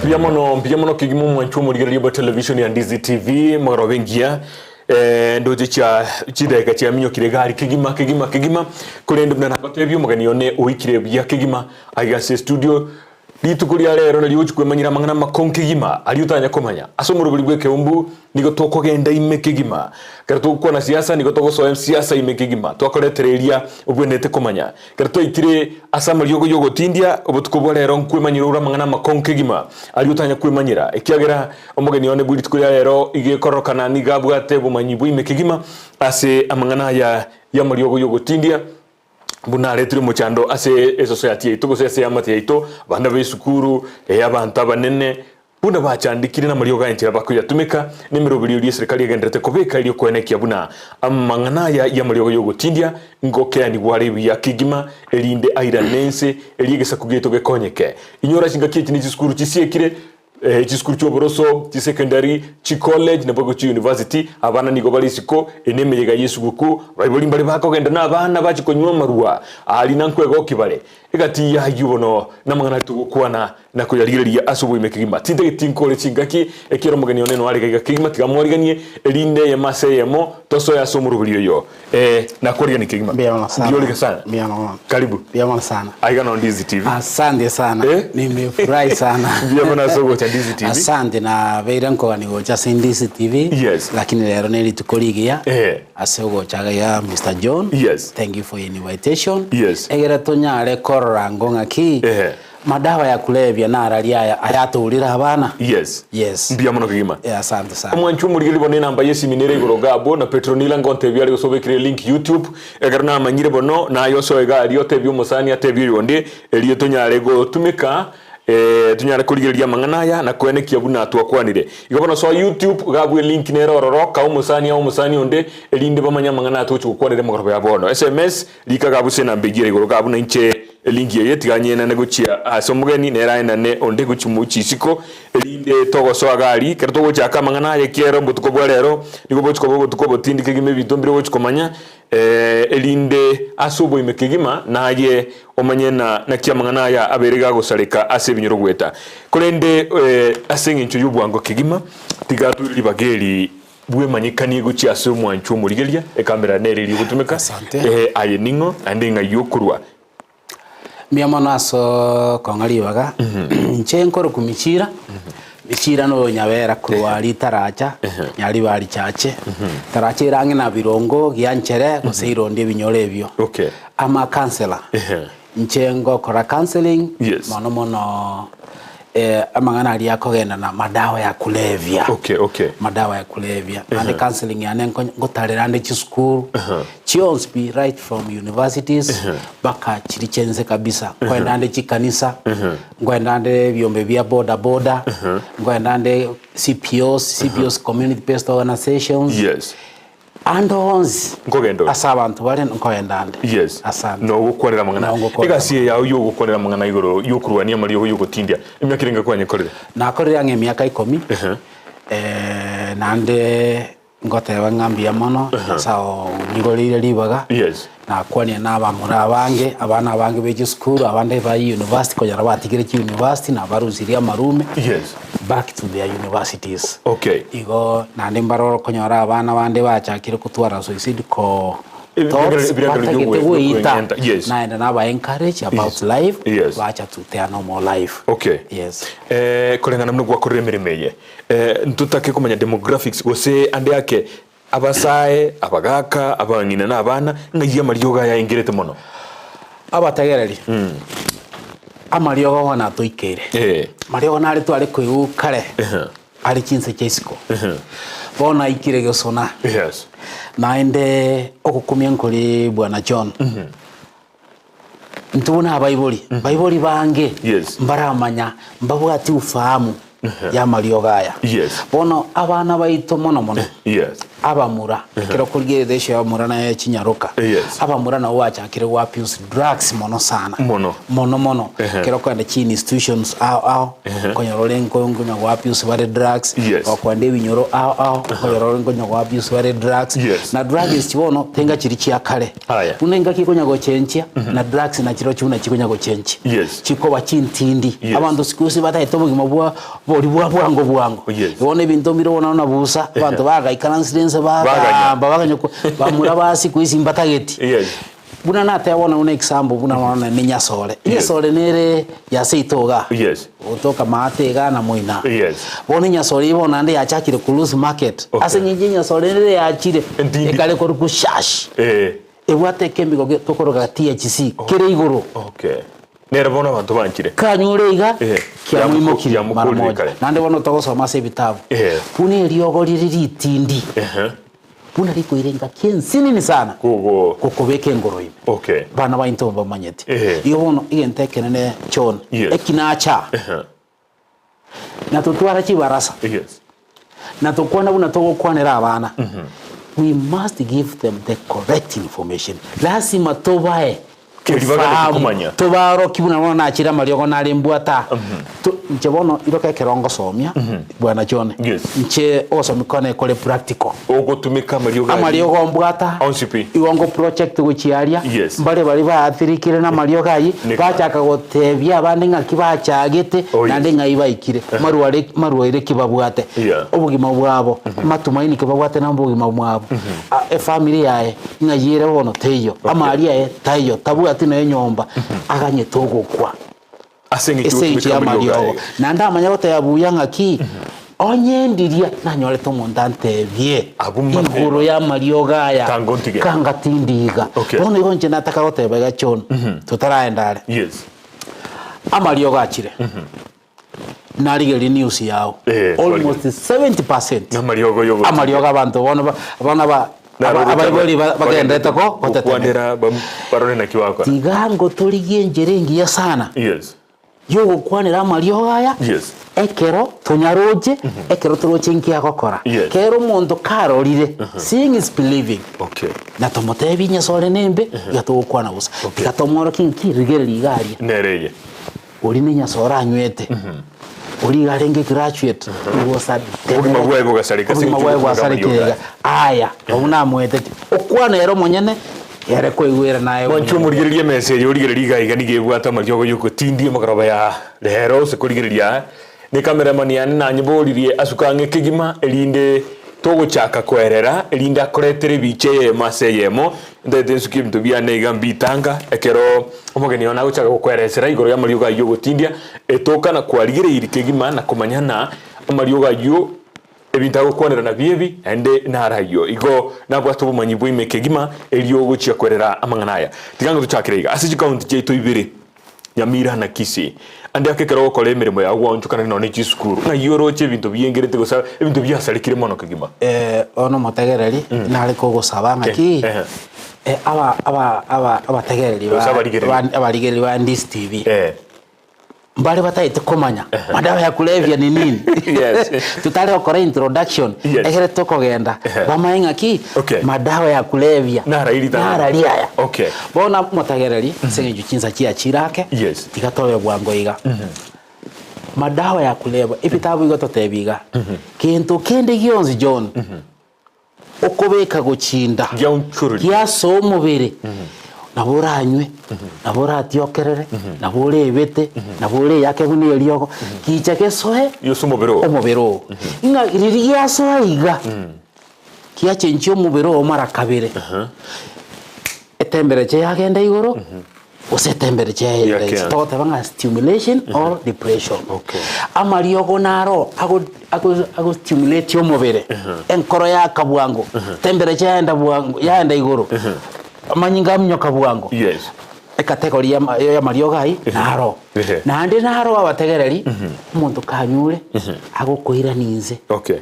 Mbuya mono, mbuya mono kegima omwanchwa omorigereria bwa television ya Ndizi TV, mogoroba engiya. Eh, ndoche chia chidakika chiaminyokire egari kegima kegima kegima, korende buna nagotebia omogeni one oikire buya kegima aiga ase estudio. Rituko ria rero nario ogochia kwemanyera amang'ana amakong'u kegima aria otanya komanya. Ase omoroberi bw'ekeumbu nigo tokogenda ime kegima. Ekero togokwana siasa nigo togosoa siasa ime kegima, twakoretera eria obwenerete komanya. Ekero twaikire ase amariogo y'ogotindia, obotuko bwa rero nkwemanyera ore amang'ana amakong'u kegima aria otanya kwemanyera, ekiagera omogeni one bwe rituko ria rero igo ekororokana nigo abwate obomanyi bwa ime kegima ase amang'ana aya y'amariogo y'ogotindia. Buna aretire omochando ase esosayati yaito gose ase eamate yaito, abana b'esukuru, abanto abanene, buna bachandekire namariogo aye enchera bakoyatumeka, na emeroberio eria eserekari egendererete kobeka erio koenekia buna amang'ana aya y'amariogo y'ogotindia ngokeanigwa are buya kegima, erinde airane ense, erio egesaku giaito gekonyeke. Inyora chingaki echi ne chisukuru chisiekire, Chisukuru chi'oboroso, chisekondari, chicollege naboigo chiuniversity, abana nigo bare isiko, eye nemeyega y'esuguku, abaibori mbare bakogenda nabana bachia konywa amarwa aria na nkwegokia bare. Egati y'ayio bono namang'ana aria togokwana na koyarigereria ase oboime kegima. Tintageti nkore chingaki, ekiagera omogeni one noare iga iga kegima, tiga mwariganie, erinde eyemo ase eyemo tosoe ase omoroberi oyo. Eh, nakwariganie kegima. Mbuya mono sana. Mbuya orige sana. Mbuya mono. Karibu. Mbuya mono sana. Aiga no Ndizi TV. Asante sana. Eh? Nimefurahi sana. Mbuya mono ase ogocha Ndizi TV. Asante nabeire nkogani gocha ase Ndizi TV. Yes. Lakini rero ne rituko rigiya. Eh. Ase ogocha iga Mister John. Yes. Thank you for your invitation. Yes. Egere tonyare korora ngo ng'aki. Eh. Madawa ya kulevya narari aya ayatourire abana? Yes. Yes. Mbuya mono kegima. Eh, asante sana. Omwanchi omorigereria bono enamba y'esimi nere igoro iga abwo na Petronila ngontebia are gose obekire link YouTube ekero namanyire bono naye osoe iga aria otebie omosani atebie oyonde erio tonyare gotumeka eh, tonyare korigereria amang'ana aya na koenekia buna twakwanire. Igo bono soa YouTube iga abwo elink nere ororo kaa omosani ae omosani onde erinde bamanye amang'ana aya togochi gokwanera emegoroba ya bono. SMS Rika iga abuse enamba eyio ere igoro iga buna inche elinki eye tiga nyenane gochia ase omogeni nere aenane onde gochia mochie isiko erinde togosoa gari ekero togochaka amang'ana aya ekiagera obotuko bwa rero nigo bochi koba obotuko obotindi kegima ebinto mbire ogochi komanya erinde ase oboime kegima naye omanye na naki amang'ana aya abeire gagosareka ase ebinyoro goeta korende ase eng'encho y'obwango kegima tiga toire ribaga eri Bwemanyekanie gochia ase omwanchwa omorigereria, ekamera nere eria ogotumeka, Asante. ee, aye ning'o, naende ng'ai okorwa. Mbuya mono ase okong'a ribaga, inche nkorokwa Michira, Michira na onyabera korwa ritaracha, Nyaribari chache, taracha ere ang'e na Birongo, Gianchere, gose Irondi ebinyoro ebio. Okay. Ama councillor. Ehe. Inche ngokora counselling Yes. mono mono eh, amang'ana aria akogenda na madawa ya kulevya. Okay, okay. Madawa ya kulevya. Naende counselling yane nko- ngotarera ande chisukuru chionsi pi right from universities mpaka chiri chense kabisa. Nkoenda ande chikanisa, nkoenda ande ebiombe bia boda boda, nkoenda ande CPOs, CPOs community based organizations. Yes. Ande onsi Nkogenda ore. ase abanto bare nkoenda ande. Yes. Asante. Nogokwanera amang'ana. Nogokwanera Egasi eye yao yogokwanera amang'ana igoro yokorwania amariogo yogotindia emiaka erenga kwanyekorire? Nakorire ang'e emiaka ikomi, Ehe. eh, naende ngoteba ng'a mbuya mono, Nyasae onyigoreire ribaga, Yes. nakwanire na abamura abange, abana abange be chisukuru, abande ba university konyora batigire chiuniversity nabarusirie amarume, Yes. back to their universities. Okay. Igo naende mbaroro okonyora abana bande bachakire kotwara suicide ko Ebi- thoughts ebirengererio batagete biokwe- goita biokweng'enta, yes. naende naba encourage about Yes. life Yes. bacha to their normal life. Okay. Yes. Eh, koreng'ana buna gwakorire emeremo eye eh, ntotake komanya demographics gose ande ake Abasae, abagaaka, abang'ina na abana, ng'ai amariogo aya aingerete mono? Abategereri, amariogo bono atoikeire. Eh. Amariogo nare tware koigwa kare are chinse chia isiko. Bono aikire gesona. Yes. Naende ogokumia nkori Bwana John. Intwe buna abaibori, baibori bange Yes. mbaramanya, mbabwati ufahamu y'amariogo aya. Yes. Bono abana baito mono mono Yes. Abamura, ekero okorigereria ratio ya abamura na eye chinyaroka, Yes. abamura nabo bachakire go abuse drugs mono sana. Mono. Mono mono. Ehe. Ekero okogenda chi institutions ao ao, okonyora ore nko nkonya go abuse bare drugs, Yes. okoenda ebinyoro ao ao, okonyora ore nkonya go abuse bare drugs. Yes. Na drugs echi bono, tenga chiria chia kare. Aya. Buna engaki ekonya gochenchia, na drugs nachirochio buna chikonya gochenchia. Yes. Chikoba chintindi. Yes. Abanto siku hizi batagete obogima bwa Boria bwa bwango bwango. Yes. Bono ebinto mbire bono na busa, abanto bagaikaransire inse Baganya. bagamba baganya ko bamura ba siku hizi mbatageti. Yes. Buna nateba bono buna example buna bono ne Nyasore. Yes. Nyasore nere ya seito igaa. Yes. Gotoka maate igaa na moina. Yes. Bono enyasore eye bono naende yachakire ko lose market. Okay. Ase eng'encho enyasore nere yachire, Entindi. ekare korokwa shash. Eh. Ebwate ekemigo ge tokoroka THC kere igoro. Okay. Nere bono abanto banchire. Kanyure iga, Eh, kiamoimokirie yamokorire mara moja. kare. Naende bono togosoma ase ebitabu. Eh. Buna eriogo rire ritindi, Ehe. buna rikoira engaki ensinini sana Gogo. gokobeka engoro ime. Okay. Bana bainto mbamanyeti. Eh. Igo bono egento ekenene John, Yes. ekinacha Ehe. na totwara chibarasa Yes. na tokwana buna togokwanera abana we must give them the correct information lasima tobae Keri bagane ofahamu, komanya. tobaroki buna bono nachire amariogo nare mbwata To- inche bono iroka ekero ngosomia bwana John Yes. inche ogosomia kwane kore practical Ogotumeka amariogo ayio. amariogo mbwata Onsi pi. igo ngo project gochia aria Yes. mbare baria baathirikire na amariogo ayio Neka. bachaka gotebia abande ng'aki bachagete Oh, yes. naende ng'ai baikire marware marwaire ki babwate Yeah. obogima bwabo matumaini ki babwate na obogima bwabo Ah, efamiri yaye ng'ai ere bono teiyo amari aye taiyo tabwati nonya enyomba aganyete ogokwa Ase eng'encho Ase engencho yogotumeka amariogo y'amariogo. aye. Naende amanye goteba buya ng'aki, onye ndiria nanyorete omonto antebie Abwo mapema. igoro y'amariogo aya, Kanga ontige. kanga tindi iga. Okay. Bono igo inche nataka goteba iga John, totaraenda are. Yes. Amariogo achire, narigereria news yao, Eh, almost 70% Namariogo yogotiga. amariogo abanto bono ba bono aba Naro aba- abaibori ba- bagenderete ko gotetemeka. gokwanera bam- barore naki bakora. Tiga ngotorigie enchera engiya sana. Yes. Yogokwanera amariogo aya, Yes. ekero tonyaroche, ekero toroche nki agokora. Yes. Kera omonto karorire, seeing is believing. Okay. Na tomotebie Nyasae ore nembe, iga togokwana bosa. Okay. Tiga tomworokie nki rigereria iga aria. Nere eye. Oria ne Nyasae oranywete, oria iga arenge graduate, he was a Obogima bwaye bogasareka ase obogima eng'encho bwaye yogotumeka bwasareka amariogo iga. aya. Aya, abwo namoeteti. Okwana ere omonyene, ere koigwera naye Mwanche omonyene. omorigererie emesa eye origererie iga iga nigo ebwate amariogo y'ogotindia emegoroba ya rero ase korigereria ne cameraman yane nanyeboririe asuke ang'e kegima erinde togochaka koerera erinde akoretere ebicha eyemo ase eyemo ntagete nsuke ebinto biane iga mbitanga ekero omogeni one agochaka gokoeresera igoro y'amariogo ayio ogotindia etoka na kwarigereiri kegima na komanya ng'a amariogo ayio Ebinto agokwanera nabio ebi, naende naro ayio. Igo nabwate obomanyi bwa ime kegima, erio gochia kwerera amang'ana aya. Tiga ng'a tochakere iga, ase chikaunti chiaito ibere, Nyamira na Kisii, ande ake ekero ogokora emeremo yao gwaonchokana nonya ne chisukuru, ng'ai oroche ebinto biengerete gose ebinto biasarekire mono kegima? Bono omotegereri nare kogosaba ng'aki Ehe. aba aba aba abategereri Gose ba abarigereri. ba abarigereri ba Ndisi TV. Eh. Mbare batagete komanya madawa ya kulevya ni nini Yes. tutare gokora introduction Yes. ekere tokogenda Ehe. bamae ng'aki Okay. madawa ya kulevya Nara iri tana. nara riaya Okay. bono motagereri ase eng'encho chinsa chiachire ake Yes. tiga tobe bwango iga madawa ya kulevya ebitabu igo totebia iga kento kende gionsi John Okobeka gochinda Giaonchoreria. giasoa omobere, nabo oranywe, nabo oratiokerere, nabo orebete, nabo oreyake buna eriogo, gicha gesoe Gose omobere oo. omobere oo. Ng'a riria giasoa iga, giachenchia omobere oo mara kabere, Etemperature yagenda igoro gose etemperature yagenda inse. Yakianza. Togoteba ng'a stimulation or depression. Okay. Amariogo naro ago ago ago stimulate omobere, enkoro yaka bwango, temperature yaenda bwango yaenda igoro, amanyinga aminyoka bwango. Yes. Ecategory ya ama ya amariogo aywo naro. Ehe. Naende naro abategereri, omonto kanyure, agokoirania inse. Okay.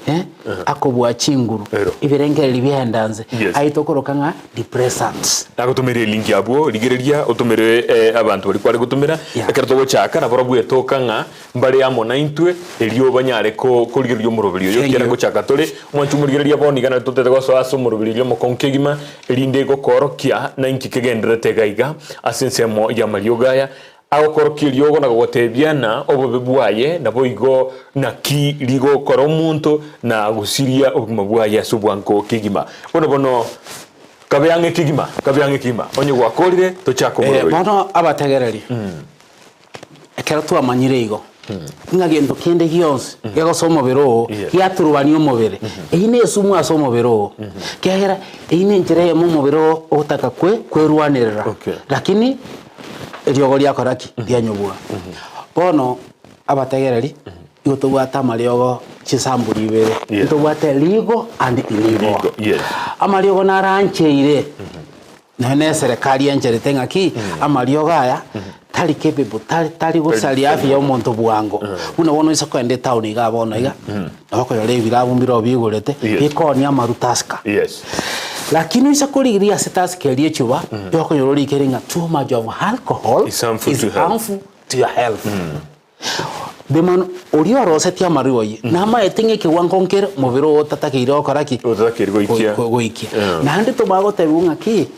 Eh, akobua chinguru, Ero. ebirengererio biaenda nse, Yes. aye tokoroka ng'a depressants. Nagotomera elink abwo, rigereria otomere eh, abanto baria kware gotomera, Yeah. ekero togochaka nabarabwo etoka ng'a mbare amo naintwe, erio banyare ko korigereria omoroberi oyo, Thank ekiagera you. ngochaka tore, omwanchi omorigereria bono iga nari totete gosoa ase omoroberi oria omokong'u kegima, erinde gokoorokia nainki kegendererete iga iga ase ensemo y'amariogo aya, Agokorokia eriogo na gogotebia ng'a obobe bwaye naboigo naki rigokora omonto na gosiria obogima bwaye ase obwango kegima. Bono bono kabe ang'e kegima, kabe ang'e kegima, onye gwakorire tochake Eh, omoroberi. bono abategereri, ekero twamanyire igo, ng'a gento kende gionsi gegosoa omobere oo, Yes. giaturubania omobere, eyio na esumu ase omobere oo, ekiagera eyio na enchera eyemo omobere oo ogotaka kwe kwerwanerera, Okay. lakini Eriogo riakora ki? Rianyobua. Bono abategereri, igo tobwate amariogo chisamburi ibere. Yes. Ntobwate legal and illegal. Illegal, yes. Amariogo narancheire, nonya na eserekari encherete ng'aki, amariogo aya tari capable, tari tari gosaria afya ya omonto bwango. Buna bono oise kogenda etown igaa bono iga, nabo okonyora ebirabu mbiroo biigorete, Yes. bikoonia amaru Tusker. Yes. Lakini oise korigereria ase Tusker eria echuba, nigo okonyora orikere ng'a too much of alcohol Is harmful is to health. harmful to your health. Bemano oria orosetie amarwa ayio, namaete ng'a ekewango nkere omobere oo otatakeire gokora ki? Otatakeire goikia. Go- goikia. Yeah. Naende tomanye gotebiwa ng'a ki,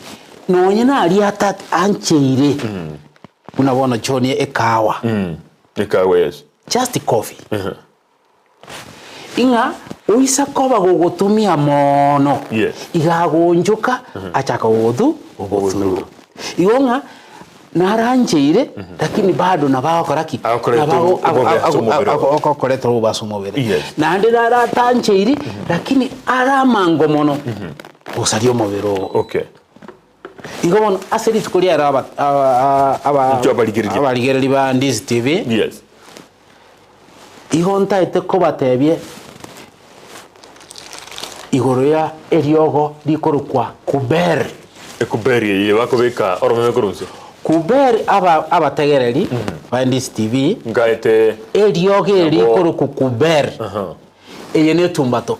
nonye naria ata ancheire, buna bono chonie ekahawa, Ekahawa yes. just coffee. Ing'a oisa koba gogotumia mono, Yes. iga agoonchoka achaka gogotu gogoturura. Igo ng'a narancheire lakini bado nabo agokora ki? Agokoreta Nabo ago- obobe ase ago- omobere ago- oye. agokoreta obobe ase omobere. Yes. Naende naratancheiri lakini are amango mono gosaria omobere oo. Okay. Igo bono ase rituko riaro aba aba aba Inche abarigereria. abarigereria ba Ndizi TV. Yes. Igo ntaete kobatebie igoro ya eriogo rikorokwa Kuberi. Ekuberi eye bakobeka oromeme korwa inse. Kuberi aba abategereri ba Ndizi TV. Nkaete Eriogo eri Nabo. rikorokwa Kuberi. Eye netumbato.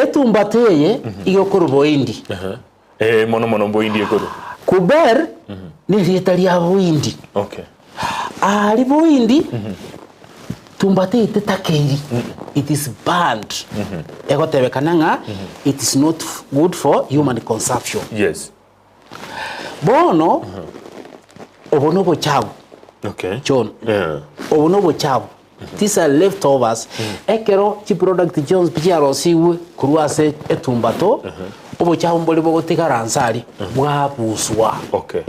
Etumbato eye igo ekorwa Boindi. Eh, mono mono Boindi ekorwa. Kuber nerieta ria Boindi. Okay. Aria Boindi tumbato eye tetakeiri, it is banned. Egotebekana ng'a it is not good for human consumption. Yes. Bono obo nobochabu. Okay. John. Yeah. Obo nobochabu. These are leftovers. Ekero chiproduct chionsi pi chiarosigwe korwa ase etumbato, obochabu mbori bogotigara nse aria, bwabuswa. Okay.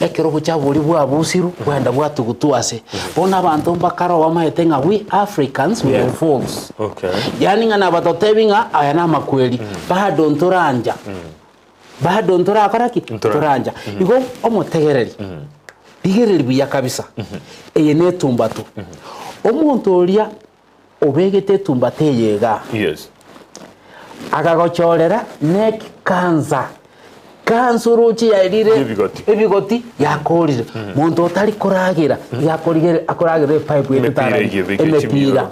Ekero obochabu boria bwabusirwe, bwaenda bwatugutwa ase. Bono abanto mbakare bamaete ng'a we Africans we are fools. Okay. Yaani ng'a nabatotebi ng'a aya namakweri, bado ntorancha. Bado ntorakora ki? Ntorancha. Ntorancha. Igo omotegereri, rigereria buya kabisa, eye netumbato. Omonto oria obegete etumbato eye igaa, Yes. akagochorera neck cancer, cancer oroche yaerire Ebigoti. ebigoti yakorire. Monto otari koragera, iga akorigere akoragera epipe Emepira etotara eyio ebeke emepira. chimioro.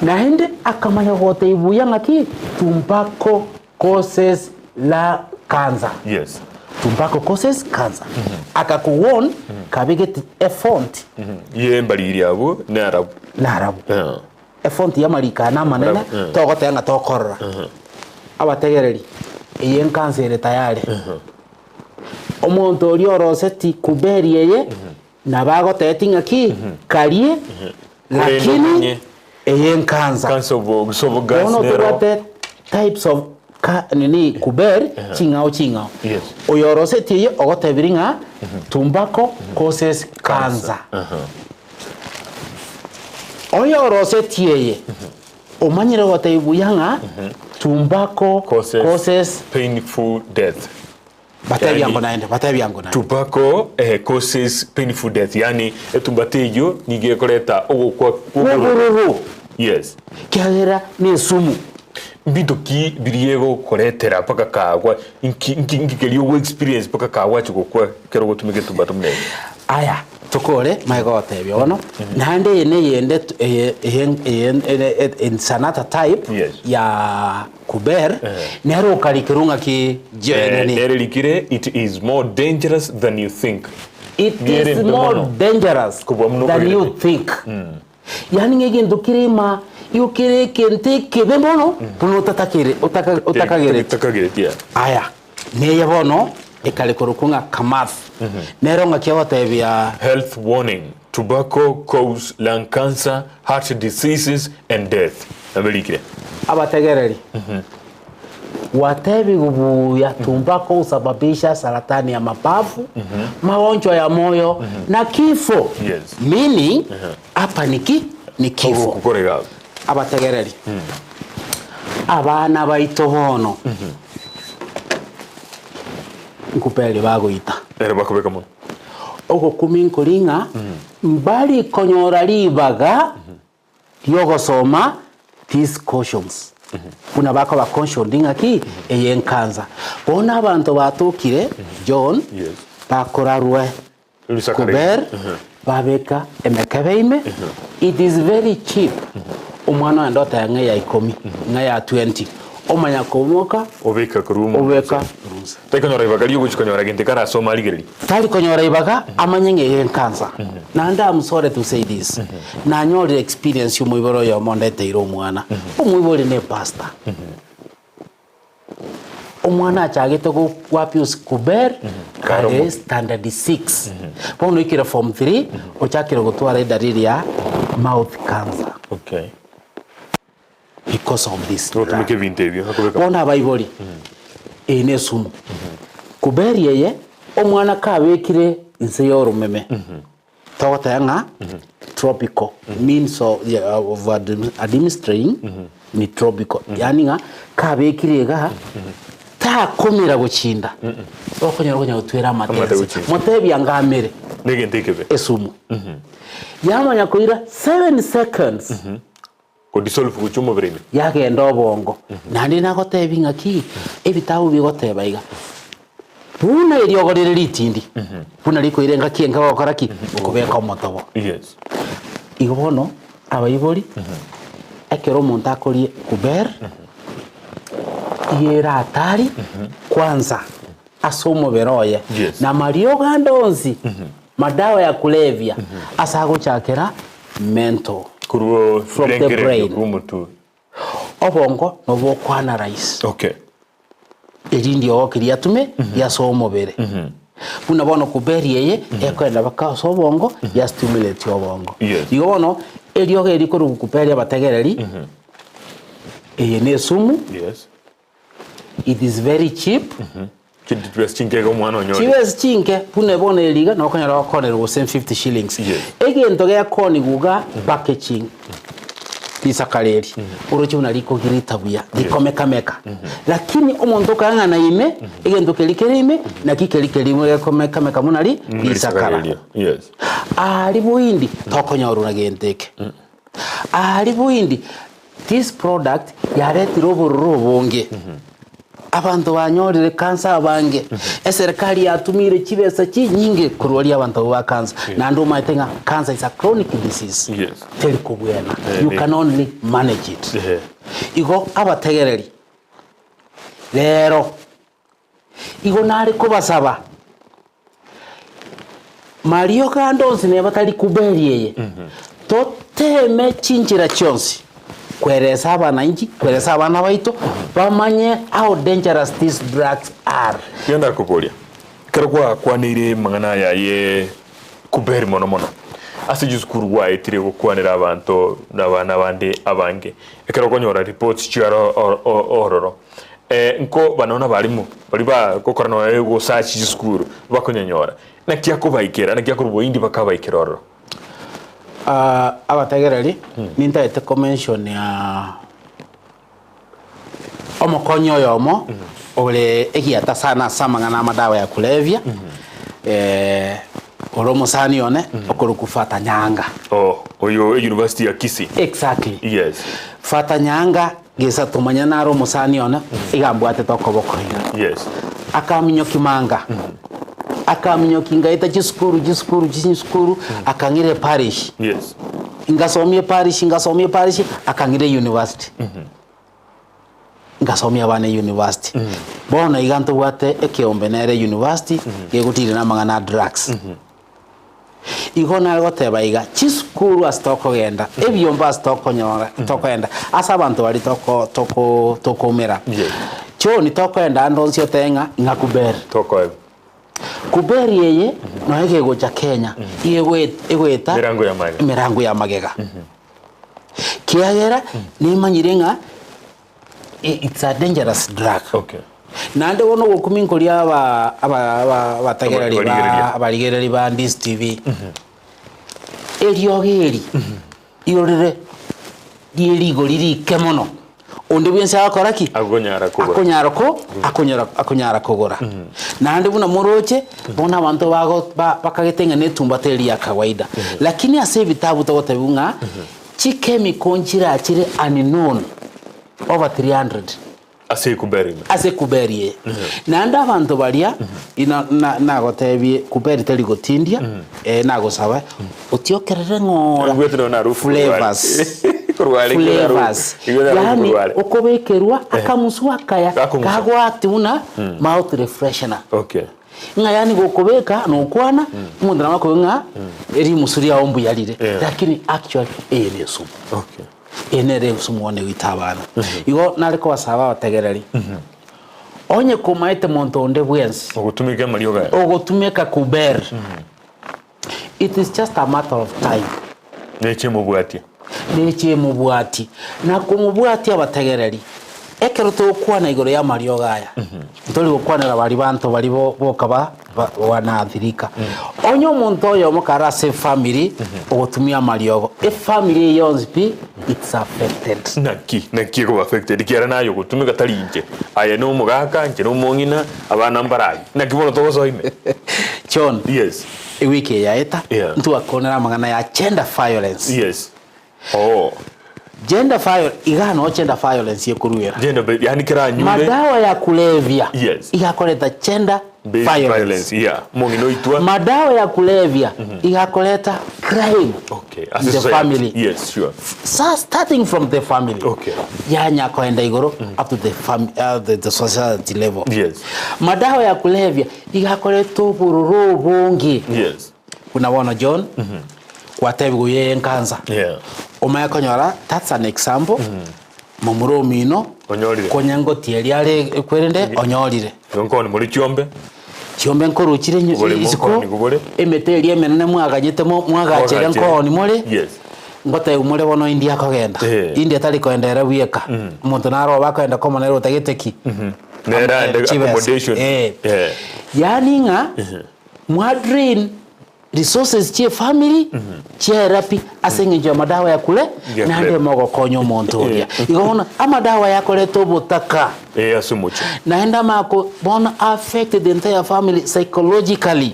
Naende akamanya gotebia buya ng'aki tumbako causes la cancer. Yes. Tobacco causes cancer. Akakuwarn kabegete efont Ye mbariri abwo ne arabu. narabu. Yeah. Efont y'amariko aya namanene Arabu, eh. togoteba ng'a tokorora. Abategereri eye nkansa ere tayari. Omonto oria oroseti kuberi eye nabo agotebeti ng'aki karie Korende lakini omanye. eye nkansa. Cancer of esophagus Bono nero. tobwate types of ka nini kuber ching'ao ching'ao. Yes. Oyo orosetie eyio ogotebirie ng'a tobacco causes cancer. Oyo orosetie eye omanyire gotebia buya ng'a tobacco Causes causes painful death. Batebia Yani- ango naende, batebia ango naende. Tobacco eh, causes painful death yani etumbata eyio nigo ekoreta ogokwa Kwobororo. Yes. Kiagera nesumu. Mbinto ki biria egokoretera mpaka kagwa nki nki nki keria ogo experience mpaka kagwachi gokwa ekero ogotumeka etumbato buna eye? Aya. Tokore mae gotebia bono, naende eye neyende eye eye eye ere it's another type Yes. ya kuber, nere okarikerwa ng'aki Eh, nini. nere rikire it is more dangerous than you think. It Riere is mbe more mono. dangerous Kobua muno than you okogerete. think. Yaani ng'a egento kere ima igo kere egento ekebe mono buna otatakere otaka otakagereti. Otakagereti, yeah. Aya, neye bono ekare korokwa ng'a Kamath. Nero ng'aki agotebia Health warning, tobacco cause lung cancer, heart diseases and death. Nabo erikire. Abategereri, Gwatebigwe buya tumbako husababisha saratani ya mapafu, magonjwa ya moyo na kifo. Yes. Meaning hapa ni ki ni kifo. Ogokora iga. Abategereri, abana baito bono nkuperi bagoita. Ere bakobeka mono. Ogokumia nkori ng'a mbari konyora ribaga ri'ogosoma these cautions, buna bakoba cautioned ng'aki eye nkansa. Bono abanto batokire John Yes. bakorarwe Lusaka kuber babeka emekebe ime it is very cheap omwana oye ndoteba ng'a eya ikomi ng'a ya 20 omanya koimoka Obeka korwa omonto. obeka rusa. Tari konyora ribaga riogochia konyora gento ekarasome arigererie. Tari konyora ribaga amanye ng'a eye nkansa. Naende am sorry to say this, nanyorire experience yomoibori oyomo ondeteire omwana. Omoibori ne pastor. Omwana achagete go abuse kuber Kare kare omo- standard 6. Bono oikire form 3 ochakire gotwara edalili ya mouth cancer Okay. because of this Gotumeka drug. ebinto ebio akobeka. Bono abaibori, eye nesumu. Kuberi eye, omwana kabekire inse yoromeme, togoteba ng'a tropical means of, yeah, of administering ni tropical. Yaani ng'a kabekire iga, takomera gochinda, okonyora konya gotwera Amate amate ense. gochinda. Motebia anga amere Negento ekebe. esumu. Yamanya koira 7 seconds. Kodissolve gochia omobere ime. Yagenda obongo. Naende nagotebia ng'aki, ebitabu bigoteba iga, buna eriogo rire ritindi, buna rikoira engaki enke gokora ki? Kobeka omotobo. Yes. Igo bono, abaibori, ekero omonto akoria kuber, iga ere hatari, kwanza ase omobere oye, Yes. na amariogo ande onsi, madawa ya kulevya, ase agochakera mental. Korwa From the ebirengererio brain. korwa omotwe. Obongo nobwo okoanalyze Okay. erinde ogoke riatume riasoa omobere. Buna bono kuberia eye ekoenda mpaka ase obongo ya stimulate obongo. Yes. Igo bono eriogo eri korwa kuberia abategereri eye ne esumu Yes. It is very cheap. Chibesa chinke iga omwana onyore. Chibesa chinke buna bono eri iga nokonyora gokonerwa gose 50 shillings. Yes. Egento gekonigwa iga packaging risakara eri oroche buna rikogirita buya rikomekameka lakini omonto okang'ana ime egento keria kere ime naki keria kere ime gekomekameka buna ri risakara. Yes. Aria boindi tokonyorwa na gento eke. Aria boindi This product yaretire obororo obonge, abanto banyorire cancer abange, eserikari yatumire chibesa chinyinge korwaria abanto abwo ba cancer. Naende omanyete ng'a cancer is a chronic disease, Yes. teri kobwena, Eh, you eh. can only manage it. Eh. Igo abategereri, rero igo nare kobasaba Mariogo ande onsi neba tari kuberia eye, toteeme chinchera chionsi kweresa abananchi, kweresa abana baito, bamanye how dangerous these drugs are. Tiga ndakoboria, ekero gwakwaneire amang'ana aya ye kuberi mono mono, ase chisukuru gwaetire gokwanera abanto na abana bande abange, ekero okonyora reports chiaro ororo, Nko bano nabarimu baria bagokora nonya gosacha chisukuru bakonyanyora, naki akobaikera, naki akorwa boindi bakabaikera ororo. Abategereri, nintagete komention omokonyi oyomo ore egiata sana ase amang'ana amadawa ya kulevya, ore omosani one okorokwa Fata Nyanga. Oh, oyo e university ya Kisii. Exactly. Yes. Fata Nyanga Gesa tomanya nare omosani one, iga ambwatete okoboko iga. Yes. Akaminyokia manga. Akaminyokia ngaeta chisukuru chisukuru chisukuru, akang'ira eparish. Yes. Ngasomia eparish ngasomia eparish, akang'ira euniversity. Ngasomia abana euniversity. Bono iga ntobwate ekeombe nere euniversity, gegotira na amang'ana a drugs. Igo nare goteba iga, chisukuru ase tokogenda, ebiombe ase tokonyora tokoenda, ase abanto baria toko toko tokoumera. Yes. Choni tokoenda ande onsi otebe ng'a ng'a kuberi. Tokoeba. Kuberi eye nonya kegocha Kenya, igo egoe egoeta Emerango ya magega. emerango ya magega. Kiagera nimanyire ng'a it's a dangerous drug. Okay. Naende bono ogokumia nkoria aba aba aba abategereri ba Abarigereria. abarigereri ba Ndisi TV, eriogo eri igo rire rie rigori rike mono, onde bwensi agokora ki? Akonyara kogora. Akonyara ko akonyara akonyara kogora. Naende buna moroche, bono abanto bago ba bakagete ng'a na etumbata eria ya kawaida. Lakini ase ebitabu togotebiwa ng'a chichemical nchirachire unknown over 300. Ase ekuberi ime. Ase ekuberi eye. Naende abanto baria, ina- na- nagotebie kuberi teri gotindia, eh, nagosaba, otiokerere ng'ora Igwete nonya narufu korwa are. flavours. Korwa are igwete narufu. Flavours. Igwete narufu Yaani korwa are. okobekerwa akamusu akaya Gakong'usa. kagoact buna mouth refreshener. Okay. Ng'a yaani gokobeka nokwana, omonto nabo akoigwa ng'a rimusu riao mbuya rire, Yeah. lakini actually eye ne esumu. Okay. Eye nere esumu bono egoita abana. Igo nare kobasaba abategereri, onye komaete monto onde bwensi Ogotumeka amariogo aya. ogotumeka kuber, it is just a matter of time. Neche emobwatie. Neche emobwatie. Na komobwatia abategereri, ekero togokwana igoro y'amariogo aya, ntori gokwanera baria banto baria bo boka ba ba wanaathirika. Onye omonto oyomo kare ase efamiri ogotumia amariogo, efamiri eye yonsi pi it's affected. Naki, naki ekoba affected ekiagera naye ogotumeka tari inche, aye na omogaka, inche na omong'ina, abana mbarayi. Naki bono togosoa ime? John, Yes. ewiki eye yaeta, Yeah. ntwakonera amang'ana ya gender violence. Yes. Oh. Gender violence, iga noo gender violence ekoruera. Gender based, yaani kera anyure. Madawa ya kulevya Yes. igakoreta gender Based violence. violence, yeah. Omong'ina oitwa. Madawa ya kulevya igakoreta crime Okay. in Ase the society. family. Yes, sure. Sa starting from the family. Okay. Yanya koenda igoro up to the fam the, the society level. Yes. Madawa ya kulevya igakoreta obororo obonge. Yes. Buna bono John, gwatebigwa oyo enkansa. Yeah. Omanye konyora that's an example, momura omino, Onyorire. konya ngotieria are ekwerende onyorire. Igo nkoni more chiombe. Chiombe nkoruchire nyu- Oboremo isiko, nkooni bore. emete eria emenene mwaganyete mo- mwagachere Mwagachere. nkooni more, Yes. ngotebia more bono India akogenda. Eh. India tari koenda ere bweka, omonto naro obe akoenda komo nere otagete ki? Nere ande Chibesa. accommodation. Eh. Eh. Yaani ng'a Mwa drain resources chie family chiaera pi ase eng'encho ya madawa ya kure Ya naende kulevya. mogokonya omonto oria. Igo bono amadawa yakoreta obotaka Eh, ase omochie. naende amako bono affect the entire family psychologically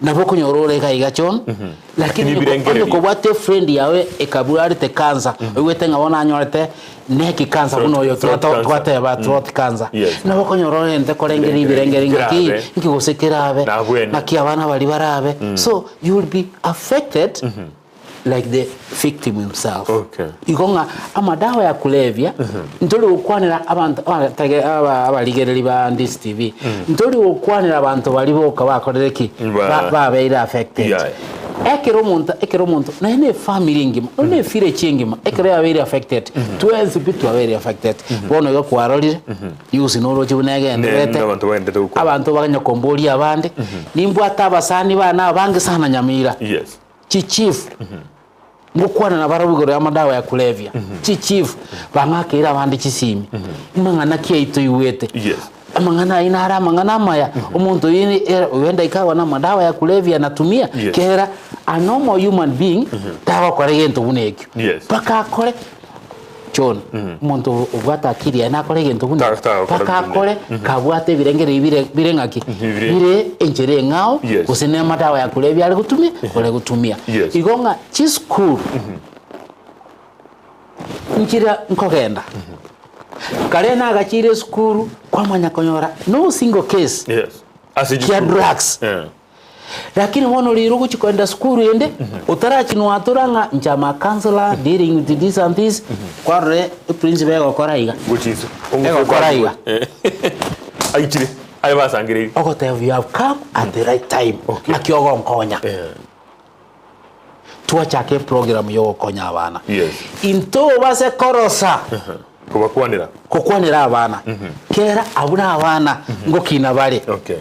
nabo okonyora ore iga iga John lakini Lakini onye ko- onye ebirengererio. kobwate efriend yago ekabwarete cancer oigwete ng'a bono anyorete Neki cancer buna oyo Throat cancer. twateba throat cancer. Yes. Nabo okonyora orente korengereria ebirengererio ng'aki Kerabe. inki gose kerabe Nabwene. ng'aki abana baria barabe. So you will be affected like the victim himself. Okay. Igo ng'a amadawa ya kulevya ntori gokwanera abanto abatege aba abarigereri ba Ndisi TV ntori gokwanera abanto baria boka bakorire ki? Ba- Ba babeire affected. Yeah. Ekero omonto, ekero omonto, nonya na efamiri engima, nonya na evillage engima, ekero yabeire affected, twensi pi twabeire affected. Bono igo kwarorire, news noroche buna egendererete, Ne- abanto bagenderete gokwana. abanto baganya komboria abande, nimbwate abasani bane abange sana Nyamira, Yes. chichief, ngokwana nabarabwo igoro y'amadawa ya kulevya, chichief, bang'akeire abande chisimi, amang'ana ki ayio toigwete. Yes. Amang'ana ayio nare amang'ana amaya, omonto oyio ne era huenda ikawa na amadawa ya kulevya anatumia, Yes. kera a normal human being tagokora egento buna ekio. Yes. Mpaka akore John, omonto obwate akili yaye nakore egento buna Ta- ekio, tagokora mpaka buna akore kabwate ebirengererio bire bire ng'aki? Bire. Bire enchera eng'ao, Yes. gose na amadawa ya kulevya are gotumia, ore gotumia. Yes. Igo ng'a chisukuru, Nchire nkogenda. Kare nagachire esukuru kwamanya konyora no single case Yes. Ase kia chisukuru. drugs. Eh. Lakini bono rero ogochia kogenda sukuru ende, otarachinwatora ng'a inche am a counsellor dealing with this and this, kwarora eprinciple egokora iga. Gochia inse. Egokora iga. Eh. Aichire. Aye basangereiri. Ogoteba you have come at the right time. Okay. Ng'aki ogonkonya. Eh. Twachaka eprogram ya ogokonya abana. Yes. Intobase korosa. Kobakwanera. Gokwanera abana. Kera abwo na abana ngokina bare. Okay.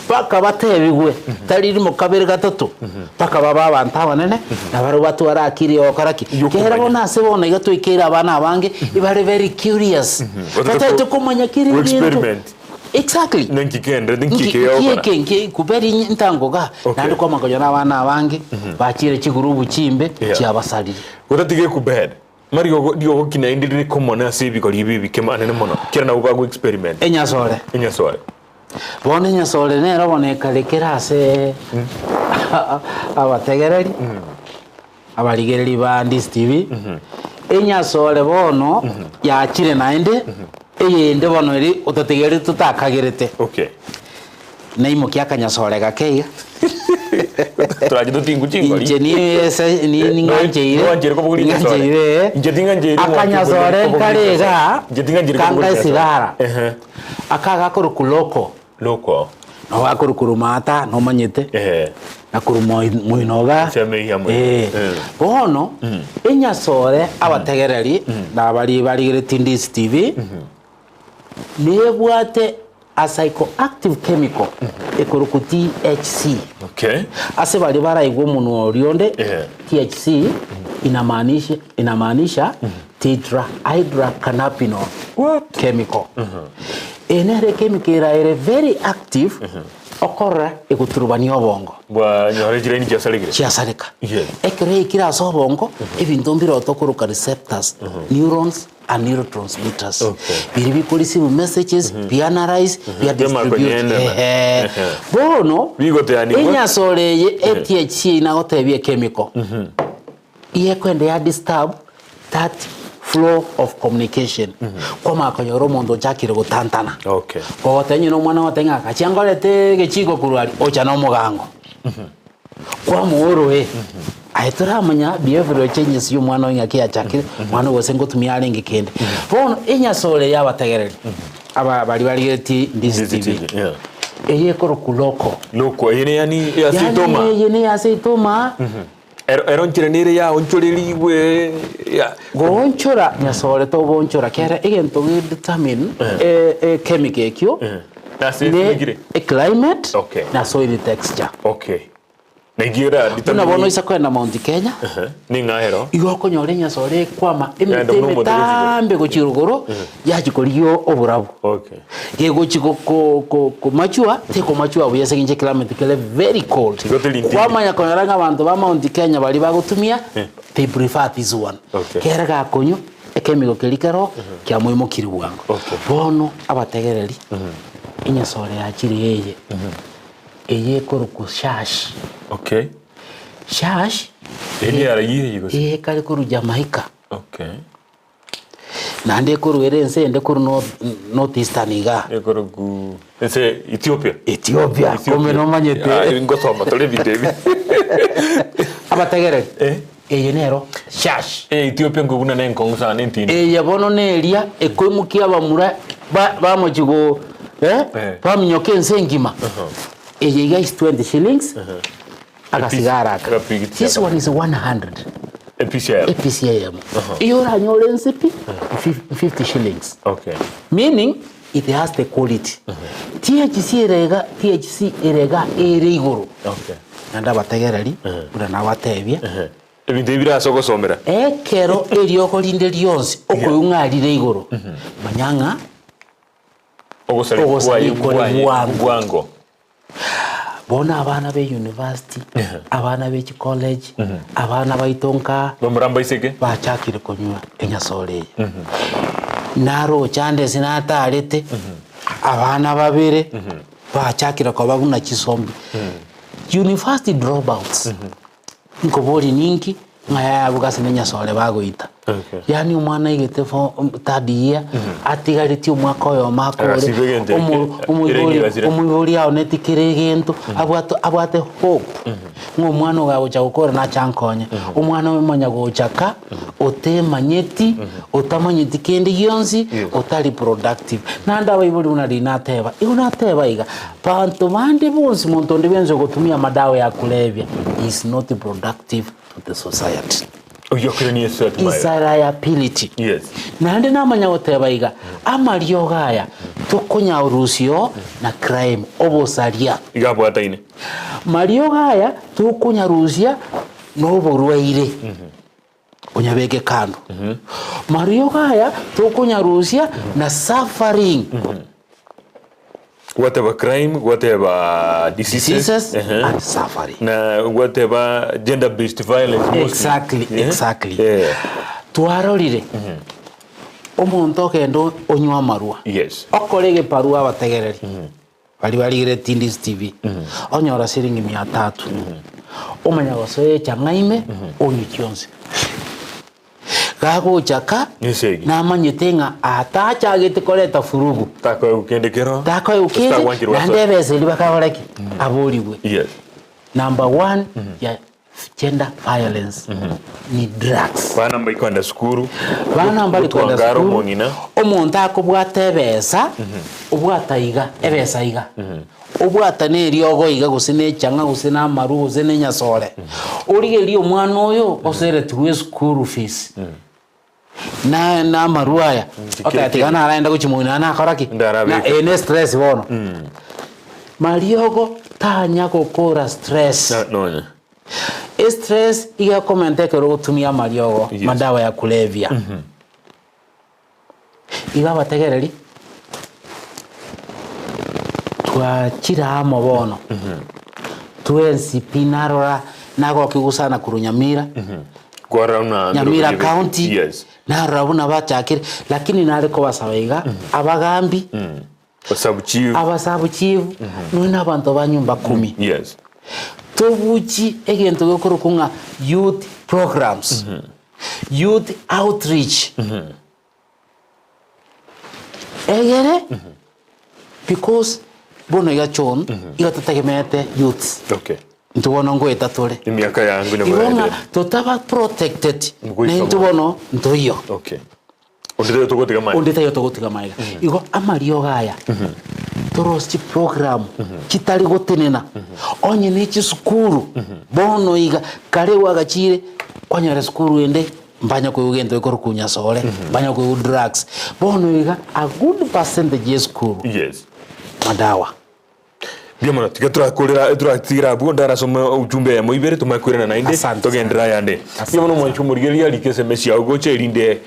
Mpaka batebigwe, tari rimo kabere gatato, mpaka babe abanto abanene, na barabwo batware akiri ya gokora ki. Yokomanya. Kera bono ase bono iga twaikeire abana abange, ibare very curious. Batagete komanya kera Go egento. experiment. Exactly. Ninki kende, ninki Nki eke yogokora. eke nki kuberi ntango iga, Okay. naende kwamanya konya na abana abange, bachire chigurubu chimbe, Yeah. chiabasarire. Gotatiga ekubed, mariogo riogoki naende rire common ase ebigori ebi ebike anene mono, kera nabo bago experiment. Enyasore. Enyasore. Bono enyasore nero bono ekare kera ase abategereri, abarigereri ba Ndisi TV, enyasore bono yachire naende, eyende bono eri ototegereti totakagerete. Okay. Naimokia akanyasore gake iga. Torache totingwe chingori. Inche ni ese ni ning'ancheire. Noancheire kobogoria enyasore. Ning'ancheire, eh. Inche ting'ancheiri mwanche Akanyasore kobogoria nkare enyasore. iga, Inche ting'ancheiri kanga kobogoria enyasore. esigara. Ehe. Aka gakorokwa loko. Loko. Nabo gakorokwa rumata, nomanyete. Ehe. Na korwa moino iga. Ensemo eyio ya moino. Eh. Eh. Bono, enyasore abategereri, na baria barigeretie Ndisi TV, Nebwate a psychoactive chemical ekorokwa THC. Okay. Ase baria baraigwe omonwa oria onde, Eh. THC inamaanisha inamaanisha tetrahydrocannabinol What? chemical. Eye nere echemical era ere very active okorora egoturubania obongo. Bwa nyore chiraini chiasarekire. Chiasareka. Yes. Ekero yaikire ase obongo, ebinto mbirote okoroka receptors, neurons and neurotransmitters Okay. biri biko receive messages bi analyze bia Biamara distribute konyene. Ehe. Ehe. Bono Bigoteanigwa. enyasore eye ATHC nagotebia echemical iye ekwenda ya disturb that flow of communication kwamanya konyora omonto ochakire gotantana Okay. kogotebia onye na omwana ogotebia ng'a gachia ngorete egechiko korwa aria ocha na omogango Kwamoa oroe, aye toramanya behavioral changes ya omwana oyo ng'aki yachakire, omwana oyo gose ngotumia arenge kende. Bono enyasore yabategereri, aba baria barigeretie Ndizi Ndizi TV, TV, yeah. eye ekorokwa loko. Loko, eye ne yani ya Yaani seitoma. eye ne ya seitoma, Ero ero nchera nere yaonchorerigwe ya goonchora nyasore togoonchora kere egento ge determine e e chemical ekio Nase ne esimekire. eclimate Okay. na soil texture. Okay. Nainki era Buna determine bono oisa kogenda Mount Kenya, Ning'a ero. igo okonyora enyasore ekwama emete Yaenda buna omote gochia igoro. emetambe gochia rogoro, yachia korigia oborabu. Okay. Gegochi go- ko- ko- komachua, tekomachua buya ase eng'encho eclimate kere very cold. Igo teri ntindi. Kwamanya konyora ng'a abanto ba Mount Kenya baria bagotumia, they prefer this one. Okay. Kere gakonywa, ekemigo keria kero, kiamoimokirie bwango. Okay. Bono abategereri, enyasore yachire eye, eye ekorokwa shash. Okay. Shash, Eye neyarayie eye gose? eye ekare korwa Jamaica. Okay. Naende ekorwa ere ense ende korwa north, north eastern igaa. Ekoroku ense Ethiopia. Ethiopia, kumbe nomanyete. Ah, ngosoma tore ebinto ebi. Abategereri, Eh. eye nero shash. Eh, Ethiopia nkobuna ne enkong'u sana entindi. Eye bono neria ekoimokia abamura ba- bamochi go eh, Eh. baminyoka ense engima. Eye iga is 20 shillings, agasigara aka. Agapigiti This aka. one is 100. Episi eyemo. Episi eyemo. Iyo oranyore ense pi, 50 shillings. Okay. Meaning it has the quality. THC ere iga, THC ere iga ere igoro. Okay. Naende abategereri, buna nabatebia, Ebinto ebi bire ase ogosomera. Ekero eriogo rinde rionsi okoigwa ng'a rire igoro, manya ng'a Ogosarigwa Ogosarigwa kwaye kore bwango. bwango. Bono abana be university, abana be chicollege, abana baito nka Bamura mbaiseke. bachakire konywa enyasore eye. Naroche ande ase natarete, abana babere bachakire koba buna chisombi. University dropouts, nkoboria ninki, ng'a yaya abwo gose nenyasore bagoita. Okay. Yaani omwana aigete fo third year, atigaretie omwaka oyomo akore, Agasiba egento eke, omo omoibori erenge gasira. omoibori aoneti kera egento, abwate abwate hope ng'a omwana oyo agocha gokora nache ankonye. Omwana omanya gocha ka, otemanyeti, otamanyeti kende gionsi, Yes. otari productive. Naende abaibori buna riria nateba, igo nateba iga, banto bande bonsi monto onde bwensi ogotumia amadawa ya kulevya is not productive to the society. Oyio okire ni Yesu Is atimaye. a liability. Yes. Naende namanya goteba iga, amariogo aya tokonyarusia oo na crime, obosaria. Iga abwataine. Mariogo aya tokonyarusia na oborwaire, onyabeke kando. Mariogo aya tokonyarusia na suffering. Gwateba crime, gwateba diseases, Diseases ehe, and suffering. na gwateba gender based violence mostly. Exactly, Eh, exactly. eh, Twarorire omonto ogenda onywa amarwa Yes. okore egeparua abategereri baria barigereti Indies TV onyora siringi mia tatu omanya gosoa echang'a ime onywe chionsi. Gagocha ka, Nesegi. namanyete ng'a atachagete koreta furugu. Takoegwa kende kero. Takoegwa kende, Tagwancherwa naende ase. ebesa eria bakagora ki? Aborigwe. Yes. Number one ya gender violence ni drugs. Bana mbari kwenda sukuru. Bana mbari kwenda Gotwangara sukuru, omong'ina. omonto akobwata ebesa, obwata iga, ebesa iga. Obwata neriogo iga, gose nechang'a, gose namaru, gose nenyasore. Origererie omwana oyo oseretigwe eschool fees, na na amarwa aya, Chikere oteba tiga kende. naraenda gochia moino naende nakora ki? Na Ndarabeka. eye ne stress bono. Mariogo tanya gokora stress. Na- Nonya. Estress iga ekomenta ekero ogotumia amariogo, Yes. madawa ya kulevya. Igo abategereri, twachire amo bono, twensi pi narora nagokigwa sana korwa Nyamira, Kwarora buna Nyamira mbere County, Yes. narora buna bachakire, lakini nare kobasaba iga, abagambi, Abasabu chief. abasabu chief, nonya na abanto ba nyumba kumi, Yes. tobuchi egento gekorokwa ng'a youth programs, youth outreach. Egere because bono iga John iga totegemeete youths Okay. intwe bono ngoeta tore Emiaka yangu nabo igo ng'a yaendire. totaba protected Ngoika na intwe bono. bono ntoiyo Okay. Onde taiyo togotiga maega. onde taiyo togotiga maega igo amariogo aya torose chiprogram chitari gotenena onye ne chisukuru bono iga kare gwagachire kwanyora esukuru ende Mbanya koigwa gento gekorokwa nyasore, mbanya koigwa drugs. Bono iga a good percentage y'esukuru Yes. madawa. Mbuya mono tiga turakorera turatigira abwo ndarasome ujumbe eyemo ibere tomanye koirana naende Asante togenderere ayande. Mbuya mono omwanchi omorigereria rika SMS yago gocha erinde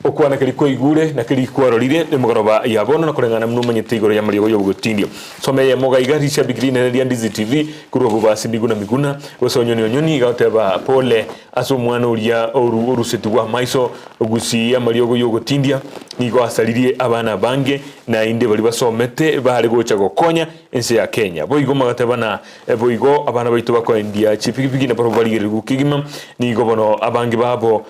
okwana keri kwaigure na keri kwarorire emogoroba ya bono na koreng'ana buna omanyete igoro y'amariogo y'obogotindia. Soma eyemo iga iga rishabiki rinene ria Ndizi TV korwa abwo base Miguna Miguna gose Onyoni Onyoni iga goteba pole Ase omwana oria orusetigwe amaiso gusii amariogo y'ogotindia, nigo asaririe abana abange, naende baria basomete baare gocha gokonya ense ya Kenya. Boigo magateba na boigo abana baito bakoendia chipigipigi nabarobwo barigererigwe kegima, nigo bono abange babo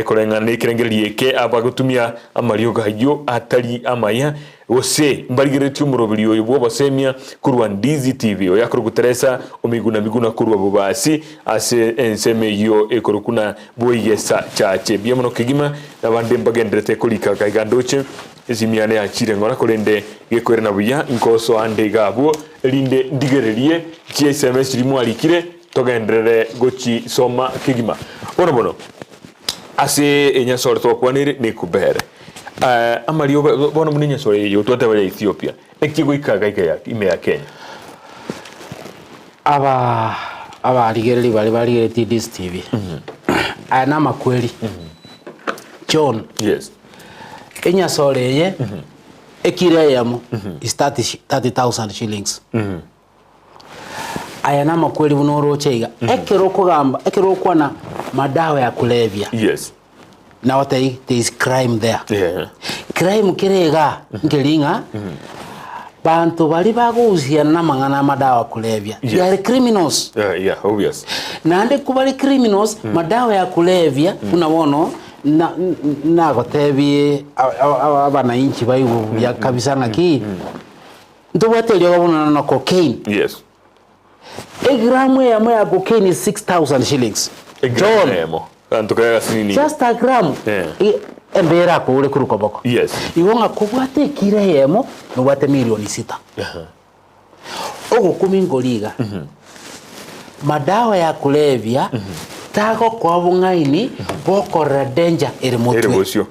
koreng'ana nekerengererio eke abagotumia amariogo ayio atari amaya Gose mbarigereretie omoroberi oyo bw'obosemia korwa Ndizi TV, oyo akorokwa Teresa Omiguna Miguna korwa Bobasi ase ensemo eyio ekorokwa na Boigesa Chache. Mbuya mono kegima nabande mbagenderete korika gaiga ndoche esimi yane yachire ng'ora korende gekoirana buya nkosoa nde iga abwo erinde ndigererie chi sms chiria mwarikire togenderere gochisoma kegima. Bono bono Ase enyasore twakwanire nekubere amariogo bono buna enyasore eye twateba ya Ethiopia naki egoika gaika ya ime ya Kenya. Aba abarigereri baria barigeretie Dis TV aya namakweri John Yes. enyasore eye ekiro eyemo is 30,000 shillings Aya namakweri buna oroche iga, ekero okogamba, ekero okwana madawa ya kulevya, Yes. nagotebi there is crime there. Yeah. Crime kere igaa, nkeri ng'a banto baria bagohusiana na amang'ana amadawa kulevya, Yes. they are criminals. Yeah, yeah, obvious. Naende ko bare criminals, madawa ya kulevya, buna bono. Na nagotebie abanainchi baigwe buya kabisa ng'aki, ntobwate eriogo buna na cocaine. Yes. Egramu eyemo ya cocaine is 6000 shillings. Egramu John. eyemo. Ganto kare gasinini. Just a gram. Eh. Embera akoure korwa koboko. Yes. Igo ng'a kobwate ekiro eyemo, nobwate milioni sita. Ogokumia nkori iga, madawa ya kulevya tagokoa obong'aini bokorora danger ere Ere motwe. bosio.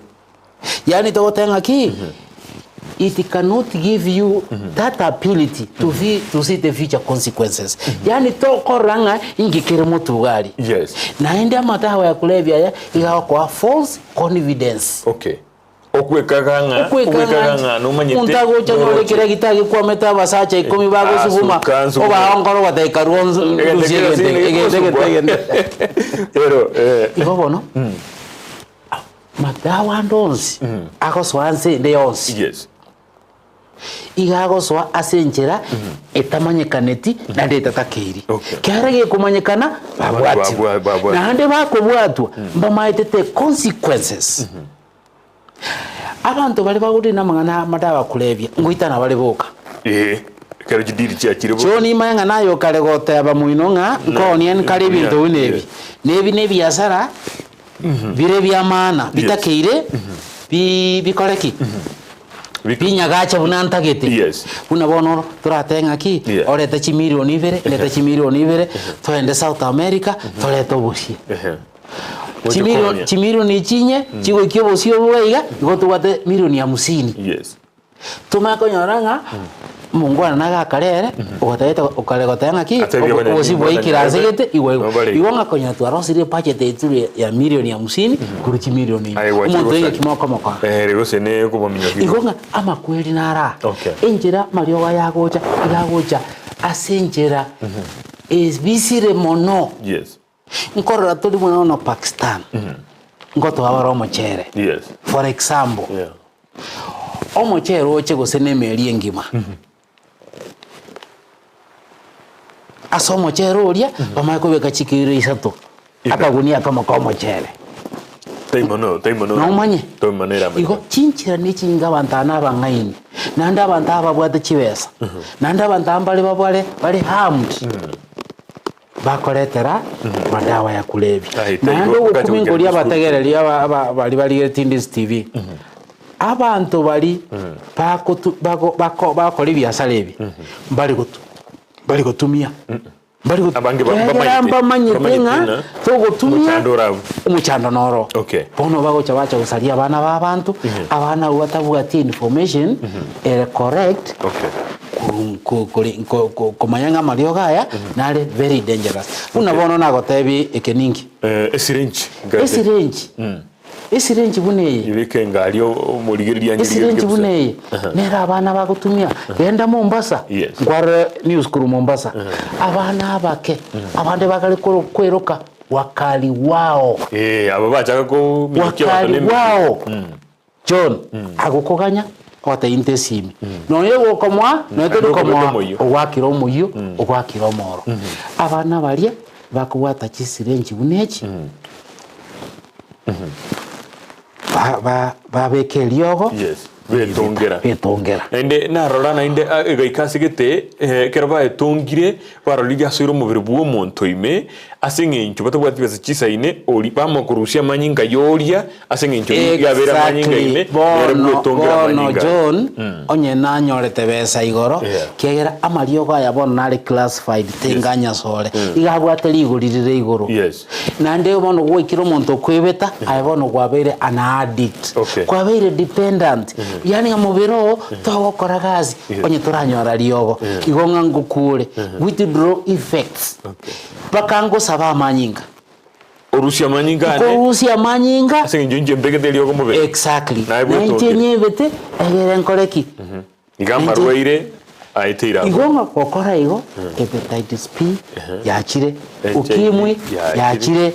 Yaani togoteba ng'aki, it cannot give you that ability to vi to see the future consequences. Yaani tokorora ng'a inki kere motwe iga aria. Yes. Naende amadawa ya kulevya aya iga agokoa false confidence. Okay. Okwekaga ng'a Okwekaga ng'a nomanyete Omonto agocha onyore noroche. ekero egita gekwamete abasacha ikomi bagosuguma, Asuka nsuguma. obae onkoro goteba ikarua nsu Egento ndusie kero egento sini egento gegosugwa. egento egento. Ero eh. Igo bono, madawa ande onsi agosoa nse ende yonsi, Yes. iga agosoa ase enchera etamanyekaneti naende etatakeiri. Okay. Kiagera gekomanyekana, babwatirwe. Babwa- babwatirwe. Naende bakobwatwa, mbamaete the consequences. Abanto baria bagorire namang'ana amadawa kulevya, ngoitana bare boka. Ee, ekero chidiri chiachire bo. John imanye ng'a naye okare goteba moino ng'a nkoonie nkare ebinto buna ebi. Na ebi nebiasara bire bia maana bitakeire bi bikore ki? Binyagache buna ntagete. Yes. Buna bono toratebe ng'aki, Yeah. orete chimilioni ibere, ndete chimilioni ibere, toende South America, torete obosie. Ehe. Chimilioni chimilioni echi inye, chigoikia obosie obo iga iga, igo tobwate milioni hamsini. Yes. Tomanye konyora ng'a omongwana nagakare ere, ogotebete okare goteba ng'aki, Atebie obo onye obosie nigo bwaikire ase nebe, gete, igo igo. nobare Igo ng'a konya twarosirie ebudget yaito ere ya milioni hamsini, korwa chimilioni ime. Aye gwachire Omonto oyo gosari. ng'aki mokomokora. Eh, gose ne okobominyokia. Igo ng'a amakweri naro aa, Okay. enchera amariogo aya agocha, iga agocha ase enchera ebisire mono. Yes. Nkorora tori buna bono Pakistan, ngotoa bare omochere. Yes. For example, Yeah. omochere oche gose na emeri engima, ase omochere oria, bamanye kobeka chikiro isato, Ime. akagunia akamo ka omochere. Taimono, taimono. Nomanye? Taimono eramanyekane. Igo chinchera na echinga abanto aba nabang'aini, naende abanto aba babwate chibesa, naende abanto aba mbare babare bare harmed. Bakoretera madawa ya kulevya. Aye, Naende taigo ogokumi okacha nkoria gochia abategereri aba aba baria barigeretie Indies TV, abanto baria bagotu bago bako bakora ebiasara ebi, mbari gotu mbari gotumia mbari gotu Abange ba- kiagera mbamanyete mbamanyete mbamanyete ng'a ng'a togotumia omochando orabwo. omochando noro. Okay. Bono bagocha bacha gosaria abana ba abanto, abana abwo batabwati information ere correct. Okay. Komanya ng'a amariogo aya nare very dangerous. Buna bono nagotebie eke ninki? Esirenchi. Esirenchi. Esirenchi buna eye. Ibeke engari omorigereria anyerie Esirenchi buna eye nere abana bagotumia. Genda Mombasa, Yes. nkwarore news korwa Mombasa. Abana abake, abande bagare kweroka wakali wao. Eh, aba bachaka kominyokia abanto Wakali ne emeyio. wao. John agokoganya ogotebia inte esimi nonya ogokomoa nonya tori Naende okobeka komoa omoyio. ogwakire omoyio ogwakire omoro abana baria bakobwata chisirenji buna echi ba- ba- babeka eriogo Yes, betongera. betongera Naende narora naende a- egaika ase gete eh, ekero baetongire Barorire asoire omobere bw'omonto ime, ase engencho batabwati chibesa chisaine, oria bamokorusia amanyinga y'oria, ase engencho nigo abeire amanyinga Exactly. ime, nere Bono, bwetongera bono amanyinga aye. John, onye nanyorete besa igoro, Yeah. kiagera amariogo aya bono nare classified, tinganyasore, iga abwate rigori rire igoro. Yes. Naende bono gwaikire omonto okwebeta, aye bono kwabeire an addict, Okay. kwabeire dependent, yaani ng'a mobere oo togokora gasi, Onye toranyora riogo, igo ng'a ngokure, withdraw effects, mpaka ngosaba amanyinga. Orusie amanyinga ane. Nkorusia amanyinga. Ase eng'encho inche mbegete eriogo mobere. Exactly. Naye Na inche bwetongere. nyebete, egere nkore ki? Iga Inche- amarwaire aeteire abwo. Igo ng'a gokora igo, hepatitis B yachire, HIV ukimwi yachire. yachire.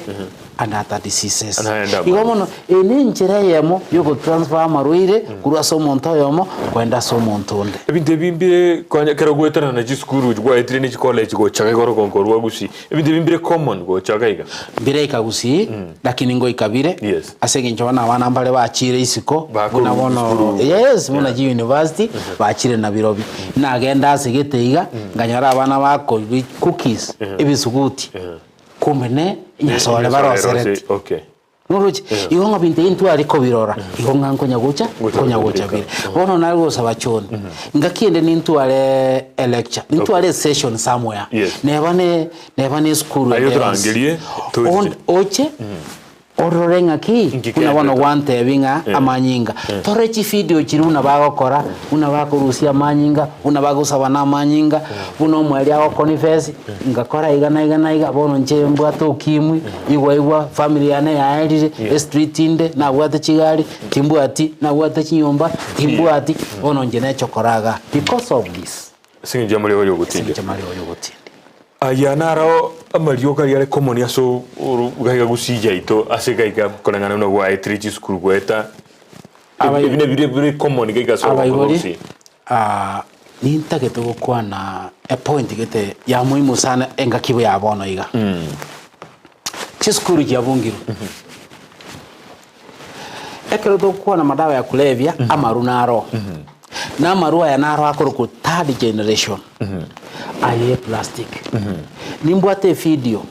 and other diseases. Naende Igo amarwaire. bono eye nenchera eyemo yogotransfer amarwaire korwa ase omonto oyomo kogenda ase omonto onde. Ebinto ebi mbire konya ekero goetanana na chisukuru gwaetire ne chicollege gocha iga igoro korwa Gusii, ebinto ebi mbire common gocha iga iga. Mbire ika Gusii lakini ngoika bire Yes. ase eng'encho bono abana mbare bachire isiko Bakorwa buna bono chisukuru. yes buna chiuniversity bachire Nabirobi. Nagenda ase gete iga nkanyora abana bakorwa cookies ebisuguti kumbe ne enyasore barosereti. Okay. Noroche? Igo ng'a binto ebi ntware kobirora, igo ng'a nkonya gocha, Gocha nkonya gocha kobireka. bire. Bono nare gosaba choni, ngaki ende nintware electure, nintware esession somewhere, Yes. neba ne neba ne esukuru Aye ende yonsi. otorangerie, toche. On- Oche, orore ng'aki, Nki buna bono kegenderete. gwantebi ng'a amanyinga. Torore chividio chiria buna bagokora, buna bakorusia amanyinga, buna bagosaba na amanyinga, buna omweri agokonifesi, ngakora iga na iga na iga, bono inche mbwate ukimwi, igwa igwa family yane yaerire, estreet inde, nabwate chigari, timbwati, nabwate chinyomba, timbwati, bono inche nechokora igaa because of this. Ase eng'encho y'amariogo Ase y'ogotindia. eng'encho y'amariogo y'ogotindia. Aya naro amariogo aria are common ase gaiga gusii yaito ase gaiga koreng'ana buna gwaetire chisukuru goeta ebi nabire bire common gaiga ase orogongo rwa Abaibori, Gusii. nintagete gokwana epoint gete ya muhimu sana engaki ya bono iga. Chisukuru chiabungirwe. Ekero togokwana madawa ya kulevya, amaru naro. Na amaru aya naro akorokwa third generation aye eplastic. Nimbwate evideo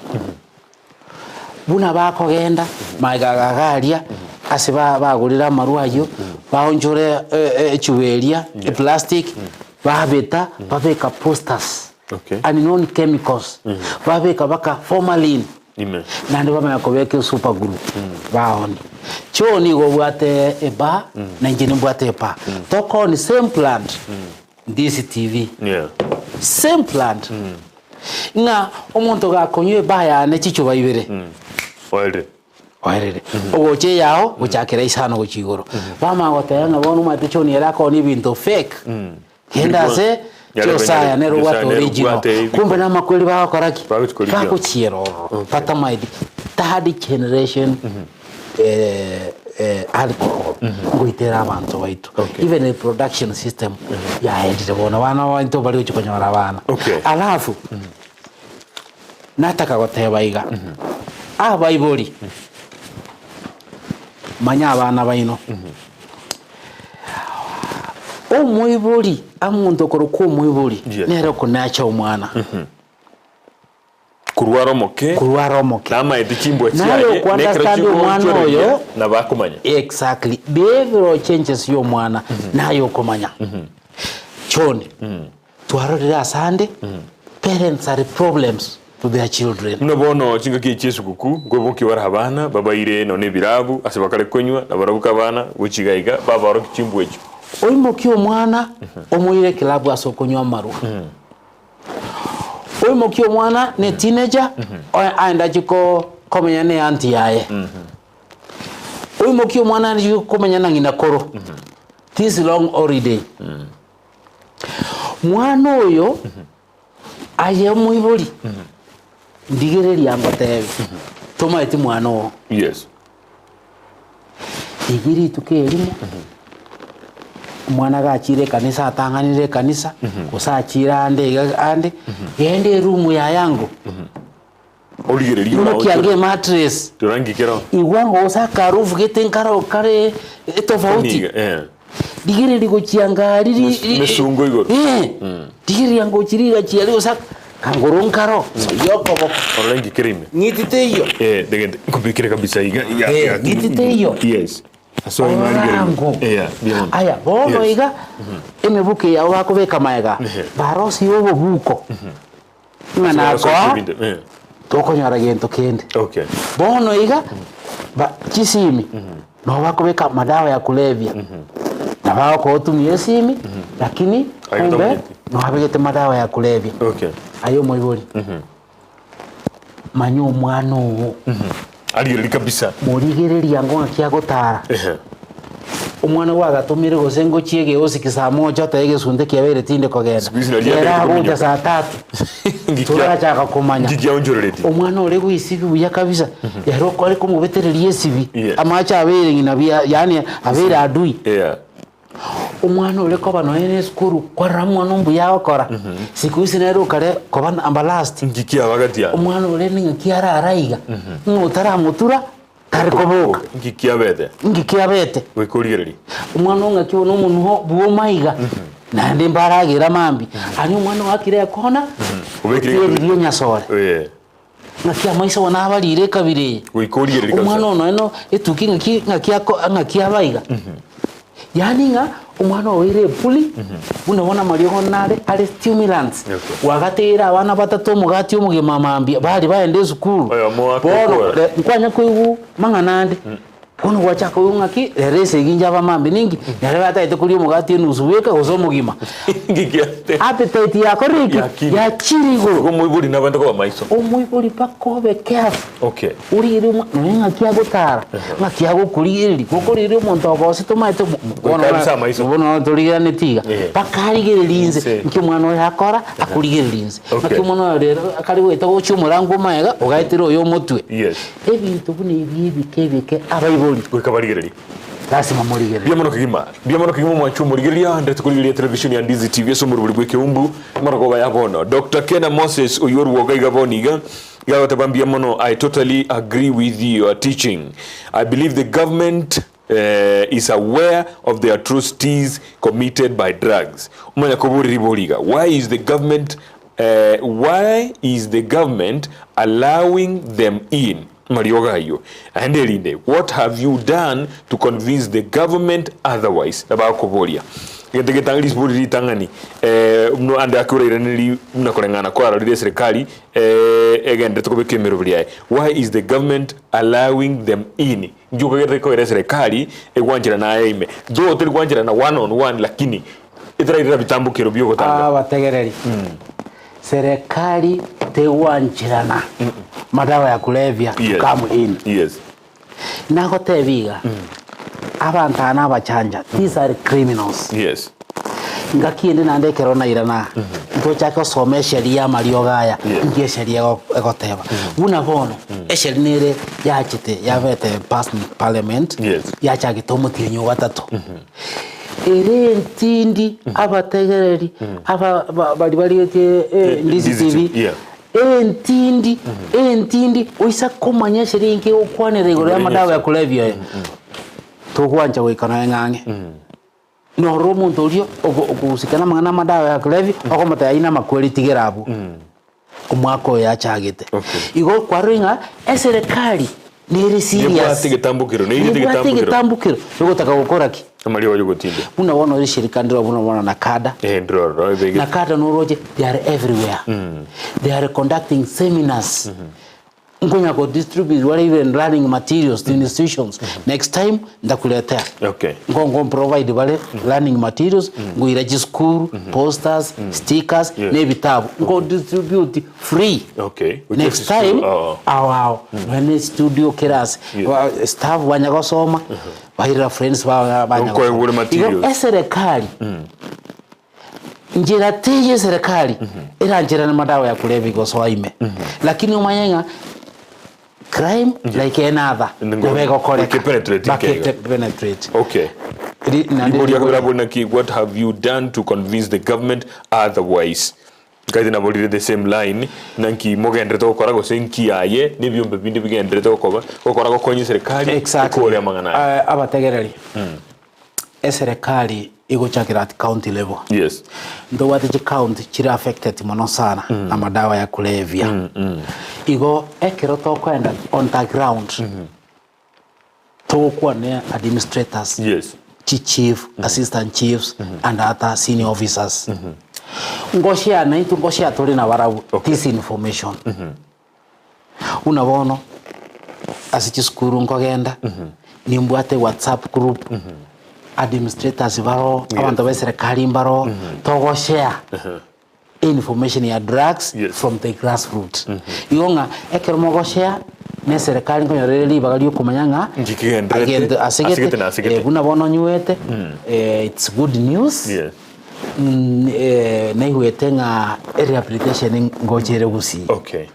buna bakogenda magega iga aria ase bagorire amaru ayio, baonchore echuba eria eplastic, babeta babeka posters and known chemicals, babeka mpaka formalin. Ime. Naende bamanya kobeka esuper glue baoni. Choo nigo obwate ebar na inche nimbwate ebar. Tokooni same plant Ndizi TV. Yeah. Same plant. Ng'a omonto gakonywa ebar yane chichuba ibere. Oerire. Oerire. Ogocha eyao gochakera isano gochia igoro. Bamanya goteba ng'a bono omanyete choo nigo erakooni ebinto fake. Genda ase Josiah nere obwate original. Kumbe namakweri bagokora ki? Bagochiera ororo. Batamaeti third generation alcohol ngoitera abanto baito. Even reproduction system yaerire bono abana baito mbari gochia konyora abana. Alafu nataka goteba iga, abaibori manya abana baino. Omoibori, amonto okorokwa omoibori, Yes. nere okonacha omwana Korwa are omoke, korwa are omoke. namaete chimbwa Naye chiaye, nekero okounderstand omwana chigoonchoreria, oyo nabo akomanya. exactly behavioral changes ya omwana naye okomanya John twarorire asande parents are problems to their children. Buna bono chingaki echi chi'esuguku, nkobokia bare abana babaire nonya nebirabu ase bakare konywa, na barabwo kabana gochia iga iga, babaorokia chimbwa echio. Oimokie omwana omoire ekilabu ase okonywa amarwa. Oimokie omwana ne teenager aende achie komenya ne aunty yaye. Oimokie omwana aende achie komenya na ng'ina koro this long holiday. Mwana oyo Aye omoibori, ndigereria ngotebie, tomaeti mwana oo. Yes. Rigia rituko erimo, omwana gachire ekanisa atang'anire ekanisa, gose achire ande iga ande, genda eroom yaye ango, Origererie imokia ange emattress, Torangi kero. igwa ango gose akarufu gete nkaro kare etofauti. Niga, eh. Rigereria gochia ngari ri- Mes- ri- mesungo igoro. Eh, rigereria ngochi rigachia rigosa kangoro nkaro soyia okoboko Orore ngikere ime. ng'iti teiyo Eh, degende nkobikire kabisa iga. iga- Eh, iga- ng'iti teiyo. Yes. Ase oyo narigereria. Orango. Yeah, bien. Aya bono Yes. iga emebuko eyao bakobeka maega barosie obobuko ng'a nakoa Eh. tokonyora gento kende Okay. bono iga ba chisimi nabo bakobeka madawa ya kulevya nabo bagotumia esimi lakini Aye kumbe tomanyeti. nobabegete madawa ya kulevya Okay. aye omoibori manya omwana oo Arigereria kabisa. morigereria ango ng'aki agotara Ehe. Omwana gwagatomire gose ngochie egeosiki saa moja otebe egesunte kiabeire tindi kogenda. Siku hizi nari Ere andete agocha kominyoka. saa tatu Ngikia- torachaka komanya. ngikiaonchoreretie. Omwana ore goisibi buya kabisa ere okore komobetereria esibi Yeah. amache abeire ng'ina buya yaani abeire adui. Yeah. Omwana ore koba nonya na esukuru kwarora omwana mbuya agokora siku hizi nere okare koba number last. Ngikiabagatia. Omwana ore ning'aki arara iga ng'a otaramotura Tari koboka. Nki kiabete? Nki kiabete? Goika origererie. Omwana o ng'aki bono omonwa bwoma iga, naende mbaragera mambia. Aria omwana oakire ekona, Obekire otieririe onyasore. Eh. Ng'aki amaiso bono abarire ekabira eye. Goika origererie kabisa. Omwana oyo nonya etuki ng'aki ng'aki ako ng'aki aba iga. Yaani ng'a omwana obeire epuri, buna bono amariogo nare are stimulants. Okay. Gwagateire abana batato omogati omogima mambia, baria baenda esukuru. Oyomo Bono akokora. re nkwanya koigwa mang'ana ande, bono gwachaka koigwa ng'aki, rero esegi inche aba mambia ninki? Nere batagete koria omogati enusu bweka gose omogima. Ngikiate. Appetite yakorire ki? Yakire. Yachire igoro. Igo omoibori nabande koba maiso. Omoibori mpaka obe careful. Okay. Origererie omwa nonya ng'aki agotara, ng'aki agokorigereria, gokorigereria omonto ogosete omanyete mo- mo- bono Goika abise amaiso. bono torigeraneti iga, Eh. mpaka arigererie inse, Inse. nki omwana oyo akora, akorigereria inse. Okay. Ng'aki omwana oyo rero akare goeta gochia omorango omaega, ogaetera oyo omotwe. Yes. Ebinto buna ebi ebike ebike abaibori. Goika barigererie. Lasima morigererie. Mbuya mono kegima. Mbuya mono kegima omwanchi omorigereria, ndete korigereria televisheni ya Ndizi TV ase omorobori bw'ekeumbu, amarogoba ya bono. Doctor Kena Moses oyio orwoga iga bono iga, Iga agoteba mbuya mono I totally agree with your teaching. I believe the government is aware of the atrocities committed by drugs. Omanya koboria ribori iga why is the government why is the government allowing them in? Mariogo ayio. Aende erinde what have you done to convince the government otherwise? Nabo akoboria. Egento getang'ani risibori ritang'ani eh, buna ande ake orairaneri buna koreng'ana kwarorire eserekari eh, egenderete kobeka emeroberi yaye. Why is the government allowing them in? Inki okagete koira eserekari egwancherana aye ime? Though teri gwancherana one on one lakini etarairera bitambokero biogotanga. Abategereri, Serikali tegwancherana madawa ya kulevya to Yes. come in. Yes. Nagotebia iga, abanto aba nabachanja, these are criminals. Yes. Ngaki ende naende ekero nairana aa, ntochake gosoma esheria y'amariogo aya, Yes. inki esheria ego- egoteba. Buna bono, esheria nere yachete yabete passed in parliament, Yes. yachagete omotienyi o gatato. Ere entindi, abategereri, aba ba- baria barigetie Ndizi Ndizi TV, TV, yeah. entindi, entindi, oisa komanya esheria inki egokwanera igoro Igoro y'amadawa ya y'esheria. kulevya aya, togwancha goika nonya ng'ang'e. Norora omonto oria oko- okogusika namang'ana amadawa ya kulevya, okomotebia ayio namakweri tigera abwo. Omwaka oyo yachagete. Okay. Igo kwarorire ng'a eserekari nere serious. Nebwate egetambokero, neirete Nebwate egetambokero. egetambokero egotaka gokora ki? Amariogo y'ogotindeka. Buna bono ore shirika ndiro buna bono NACADA. Eh, ndiro ebegete. NACADA noroche they are everywhere. They are conducting seminars. Nkonya ko distribute wale even learning materials to institutions. Next time ndakuletea. Okay. Nko nko provide bale learning materials ngoira chisukuru posters stickers Yeah. ne ebitabu nko distribute free. Okay. Which Next is time Oh. ao ao none studio class Yes. wa- staff banya gosoma bairera friends ba banya Nkoe gosoma. gure materials. Igo eserekari Njera teiyo eserekari erancherane madawa ya kulevya gosoa ime. Lakini omanye ng'a crime like any other Ngo- nabo egokoreka. Bake penetrate Bake ikeiga. penetrate. Okay. Ri- naende Ribori ribori- akabera naki what have you done to convince the government otherwise? Nkaete naborire the same line nanki mogenderete gokora gose nki aye na ebiombe binde bigenderete gokoba gokora gokonya eserekari Exactly. ekore amang'ana aya. Eh, abategereri Eserekari egochakera at county level. Yes. Ntobwate chicounty chire affected mono sana na madawa ya kulevya. Igo ekero tokoenda on the ground togokwana ne administrators, Yes. chi chief, assistant chiefs and other senior officers. Ngoshare naintwe ngoshare tore nabarabwo Okay. this information. Buna bono ase chisukuru nkogenda, nimbwate whatsapp group, administrators baroo, abanto ba eserekari mbaroo, togoshare information ya drugs Yes. from the grassroot. Igo ng'a ekero mogoshare, na eserekari nkonyora ere ribaga ria okomanya ng'a Nki kegenderete, agento ase ase gete, gete na ase gete. eh, buna bono onywete, it's good news, Yes. naigwete ng'a erehabilitation ngocha ere gusii. Okay.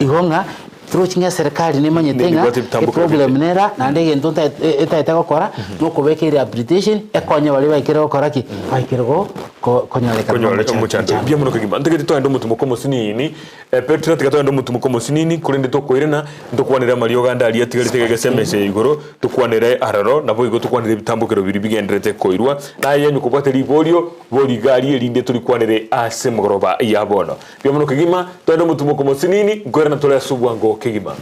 Igo ng'a torochi ng'a eserekari nemanyete ng'a Nebwate ebitambo kera eproblem gete. nera naende egento ntaete etaete gokora nokobeka erehabilitation ekonye baria baikire gokora ki? Baikire go ko konyorekana na Konyore omochando omochando. omochando. Mbuya mono kegima. Ntagete togende omotimoko omosinini, Petero tiga togende omotimoko omosinini, korende tokoirana, ntokwanere amariogo ande aria atigarete iga ase emesa ya igoro, tokwanere aroro, naboigo tokwanere ebitambokero biria bigendererete koirwa. Naye onye kobwate riborio, boria iga aria erinde torikwanere ase emegoroba ya bono. Mbuya mono kegima, togende omotimoko omosinini, nkoirana tore ase obwango kegima.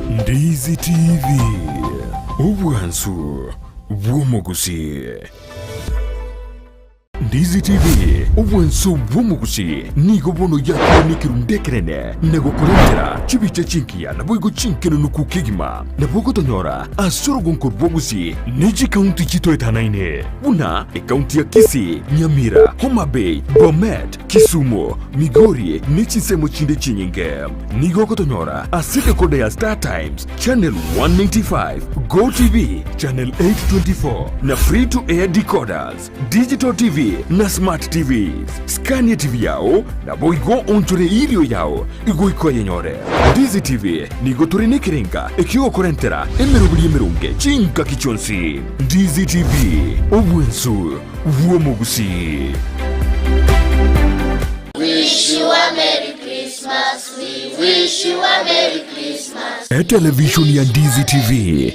Ndizi TV, obwansu bw'omogusii. Ndizi TV, obwansu bw'omogusii, nigo bono yakire nekerundu ekenene na gokorentera chibicha chingiya naboigo chinkenenuku kegima. Nabo ogotonyora ase orogonko rw'ogusii ne chikaunti chitoetanaine buna ekaunti ya Kisii, Nyamira, Homa Bay, Bomet, Kisumu, Migori ne chinsemo chinde chinyinge. Nigo ogotonyora ase decoder ya Star Times, Channel 195, Go TV, Channel 824 na Free to Air decoders, Digital TV na Smart TVs. Scania TV yao naboigo onchore irio yao igoika oyenyore. Ndizi TV nigo tore nekerenga ekiogokorentera emeroberi emeronge chingaki chionsi. Ndizi TV, obwensu bw'omogusii. Etelevishoni ya Ndizi TV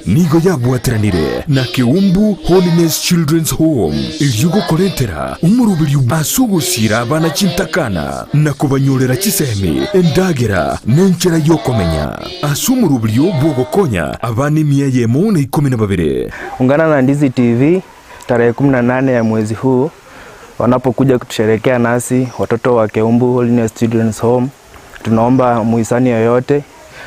nigo yabwateranire na Keumbu Holiness Children's Home erio gokorentera omoroberio ase ogosiira abana chintakana na kobanyorera chisemi, endagera, na enchera y'okomenya ase omoroberio bw'ogokonya abana emia eyemo na ikomi na babere. Ungana na Ndizi TV tarehe 18 ya mwezi huu wanapokuja kutusherekea nasi watoto wa Keumbu Holiness Children's Home. Tunaomba muhisani yoyote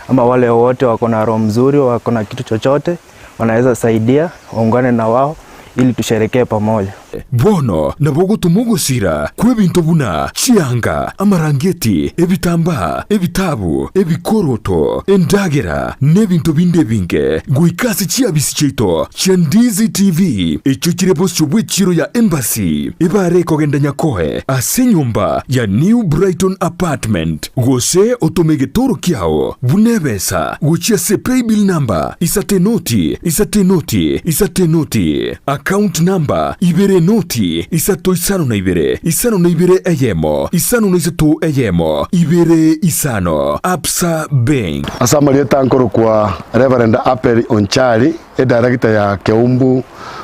ama wale wote wako na roho mzuri, wako na kitu chochote wanaweza saidia, waungane na wao ili tusherekee pamoja. Bono nabo ogotoma ogosira kw'ebinto buna chianga, amarangeti, ebitambaa, ebitabu, ebikoroto, endagera, na ebinto binde ebinge, goika ase chiabisi chiaito chia Ndizi TV, echio chire bosio bw'echiiro ya Embassy, ebare ekogenda Nyakoe ase enyomba ya New Brighton Apartment, gose otome egetoro kiao buna ebesa gochia ase paybill number isato enoti, isato enoti, isato enoti, account number ibere enoti, isato isano na ibere, isano na ibere eyemo, isano na isato eyemo, ibere isano, Absa Bank. Ase amarieta nkorokwa Reverend Abel Onchari, edirector ya Keumbu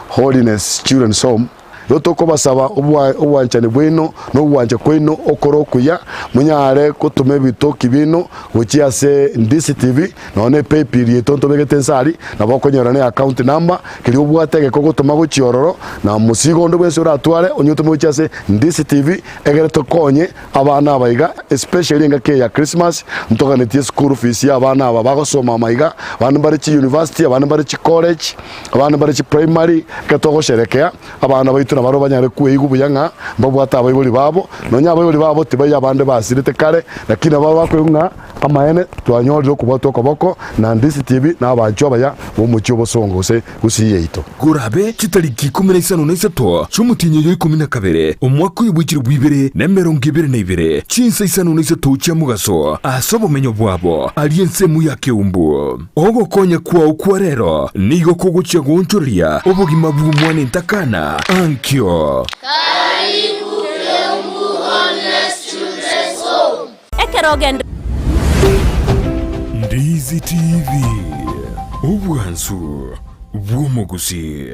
Holiness Children's Home. Igo tokobasaba obwanchani bwaino na ogwancha kwaino okore okuya, monyare gotoma ebitoki biaino gochia ase Ndizi TV, nonya na epaybill yaito ntobegete inse aria, nabo okonyora ne account number, keria obwate egeka ogotoma gochia ororo, na mosigo onde bwensi oratware onye otome gochia ase Ndizi TV, egere tokonye abana aba iga, especially engaki eye ya Christmas, ntoganetie eschool fees ya abana aba bagosoma ama iga, abande mbare chiuniversity, abande mbare chicollege, abande mbare chiprimary, ekero togosherekea, abana baito nabarobwo banyare kweigwa buya ng'a mbabwate abaibori babo, nonya abaibori babo tibaiyo abande basirete kare, lakini nabo bakoigwa ng'a amaene twanyorire okobwatwa okoboko na Ndisi TV na abanchwa abaya b'omochie obosongo gose Gusii yaito. Korabe chitariki ikomi na isano na isato chi'omotienyi oyo ikomi na kabere, omwaka oyo bw'echiro bw'ibere na emerongo ebere na ibere, chinsa isano na isato chia mogaso, ase obomenyo bwabo aria ensemo ya keumbu. Ogokonya kwao kwa rero nigo kogochia goonchoreria obogima bw'omwana entakana ankio. Ekero ogende. Ndizi TV, obwansu bw'omogusii.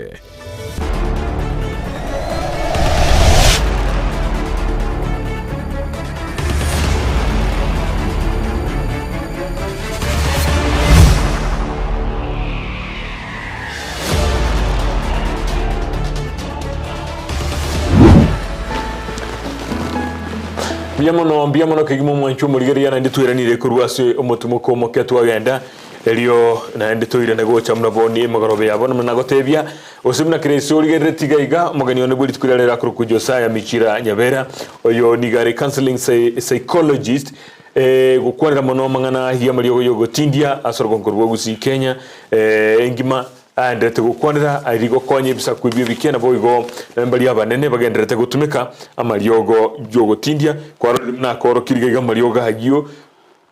Mbuya mono, mbuya mono kegima omwanchwa omorigereria naende tweranire korwa ase omotimoko omoke twagenda erio naende toirane gocha buna boni emegorobe ya bono buna nagotebia gose buna kera ase origerereti iga iga omogeni one bwe rituko riria rero akorokwa Josiah Michira Nyabera oyo nigo are counseling psychologist eh, gokwanera mono amang'ana ayio amariogo yogotindia ase orogongo rwa Gusii Kenya eh, engima Aenderete gokwanera aria rigokonya ebisaku ebio ebikia, naboigo mbaria abanene bagendererete gotumeka amariogo y'ogotindia. Kwarorire buna akoorokirie iga amariogo ayio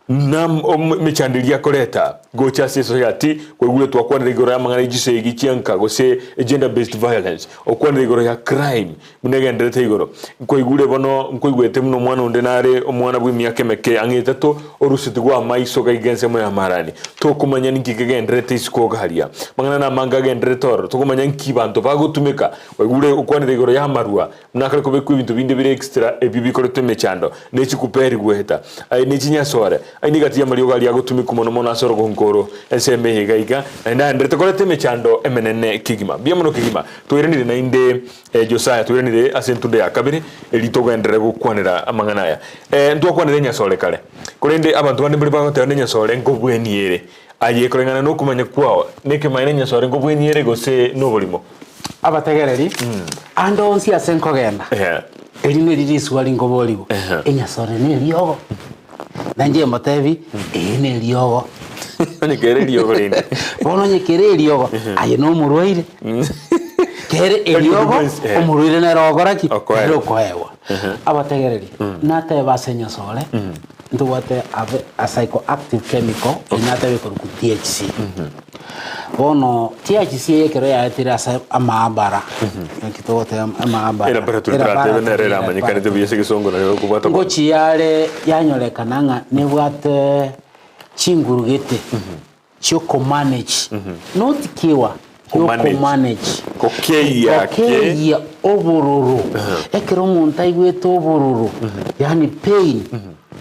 na emechando eria akoreta gocha ase esociety. Kwaigure twakwanera igoro y'amang'ana ye chisegi chianka gose gender based violence, okwanera igoro ya crime buna egendererete igoro. Nkwaigure bono nkoigwete buna omwana onde nare omwana bw'emiaka emeke ang'e etato orusetigwe amaiso gaiga ensemo y'amarani. Tokomanya ninki kegendererete isiko iga aria. Amang'ana namange agendererete ororo, tokomanya nki banto bagotumeka. Kwaigure okwanera igoro y'amarwa buna akare kobekwa ebinto binde bire extra ebio bikoretwe emechando, ne chikuperi goeta, aye ne chinyasore, aye negati y'amariogo aria agotumekwa mono mono ase orogongo oro ensemo eye iga iga, naende agendererete koreta emechando emenene kegima. Mbuya mono kegima. Twairanire naende. Josiah, toiranire ase entunda ya kabere, erio togenderere gokwanera amang'ana aya. Ntwakwanire enyasore kare, korende abanto bande mbare bagoteba nenyasore nkobwenie ere. Aye koreng'ana nokomanya kwao, nekemaene enyasore nkobwenie ere gose noborimo? Abategereri, ande onsi ase nkogenda, eri neri risuba rinkoborigwa, enyasore neriogo? Nainche mbotebi, ee neriogo. Onye kere eriogo rende. Bono onye kere eriogo, aye nomorwaire. Kere eriogo, omorwaire nere ogokora ki? Okoegwa. Nere okoegwa. Abategereri, natebe ase enyasore, ntobwate abe a psychoactive chemical, eyio natebe ekorokwa THC. Bono THC eye ekero yaetire ase amaabara, naki togoteba amaabara, Elaboratory toratebe nere eramanyekanete buya ase egesongo nario okobwata bono. Ngochia are yanyorekana ng'a nebwate chinguru gete chiokomanage, not cure, Komanage. yokomanage. Kokeyia ke. Kokeyia obororo. Ekero omonto aigwete obororo, yaani pain,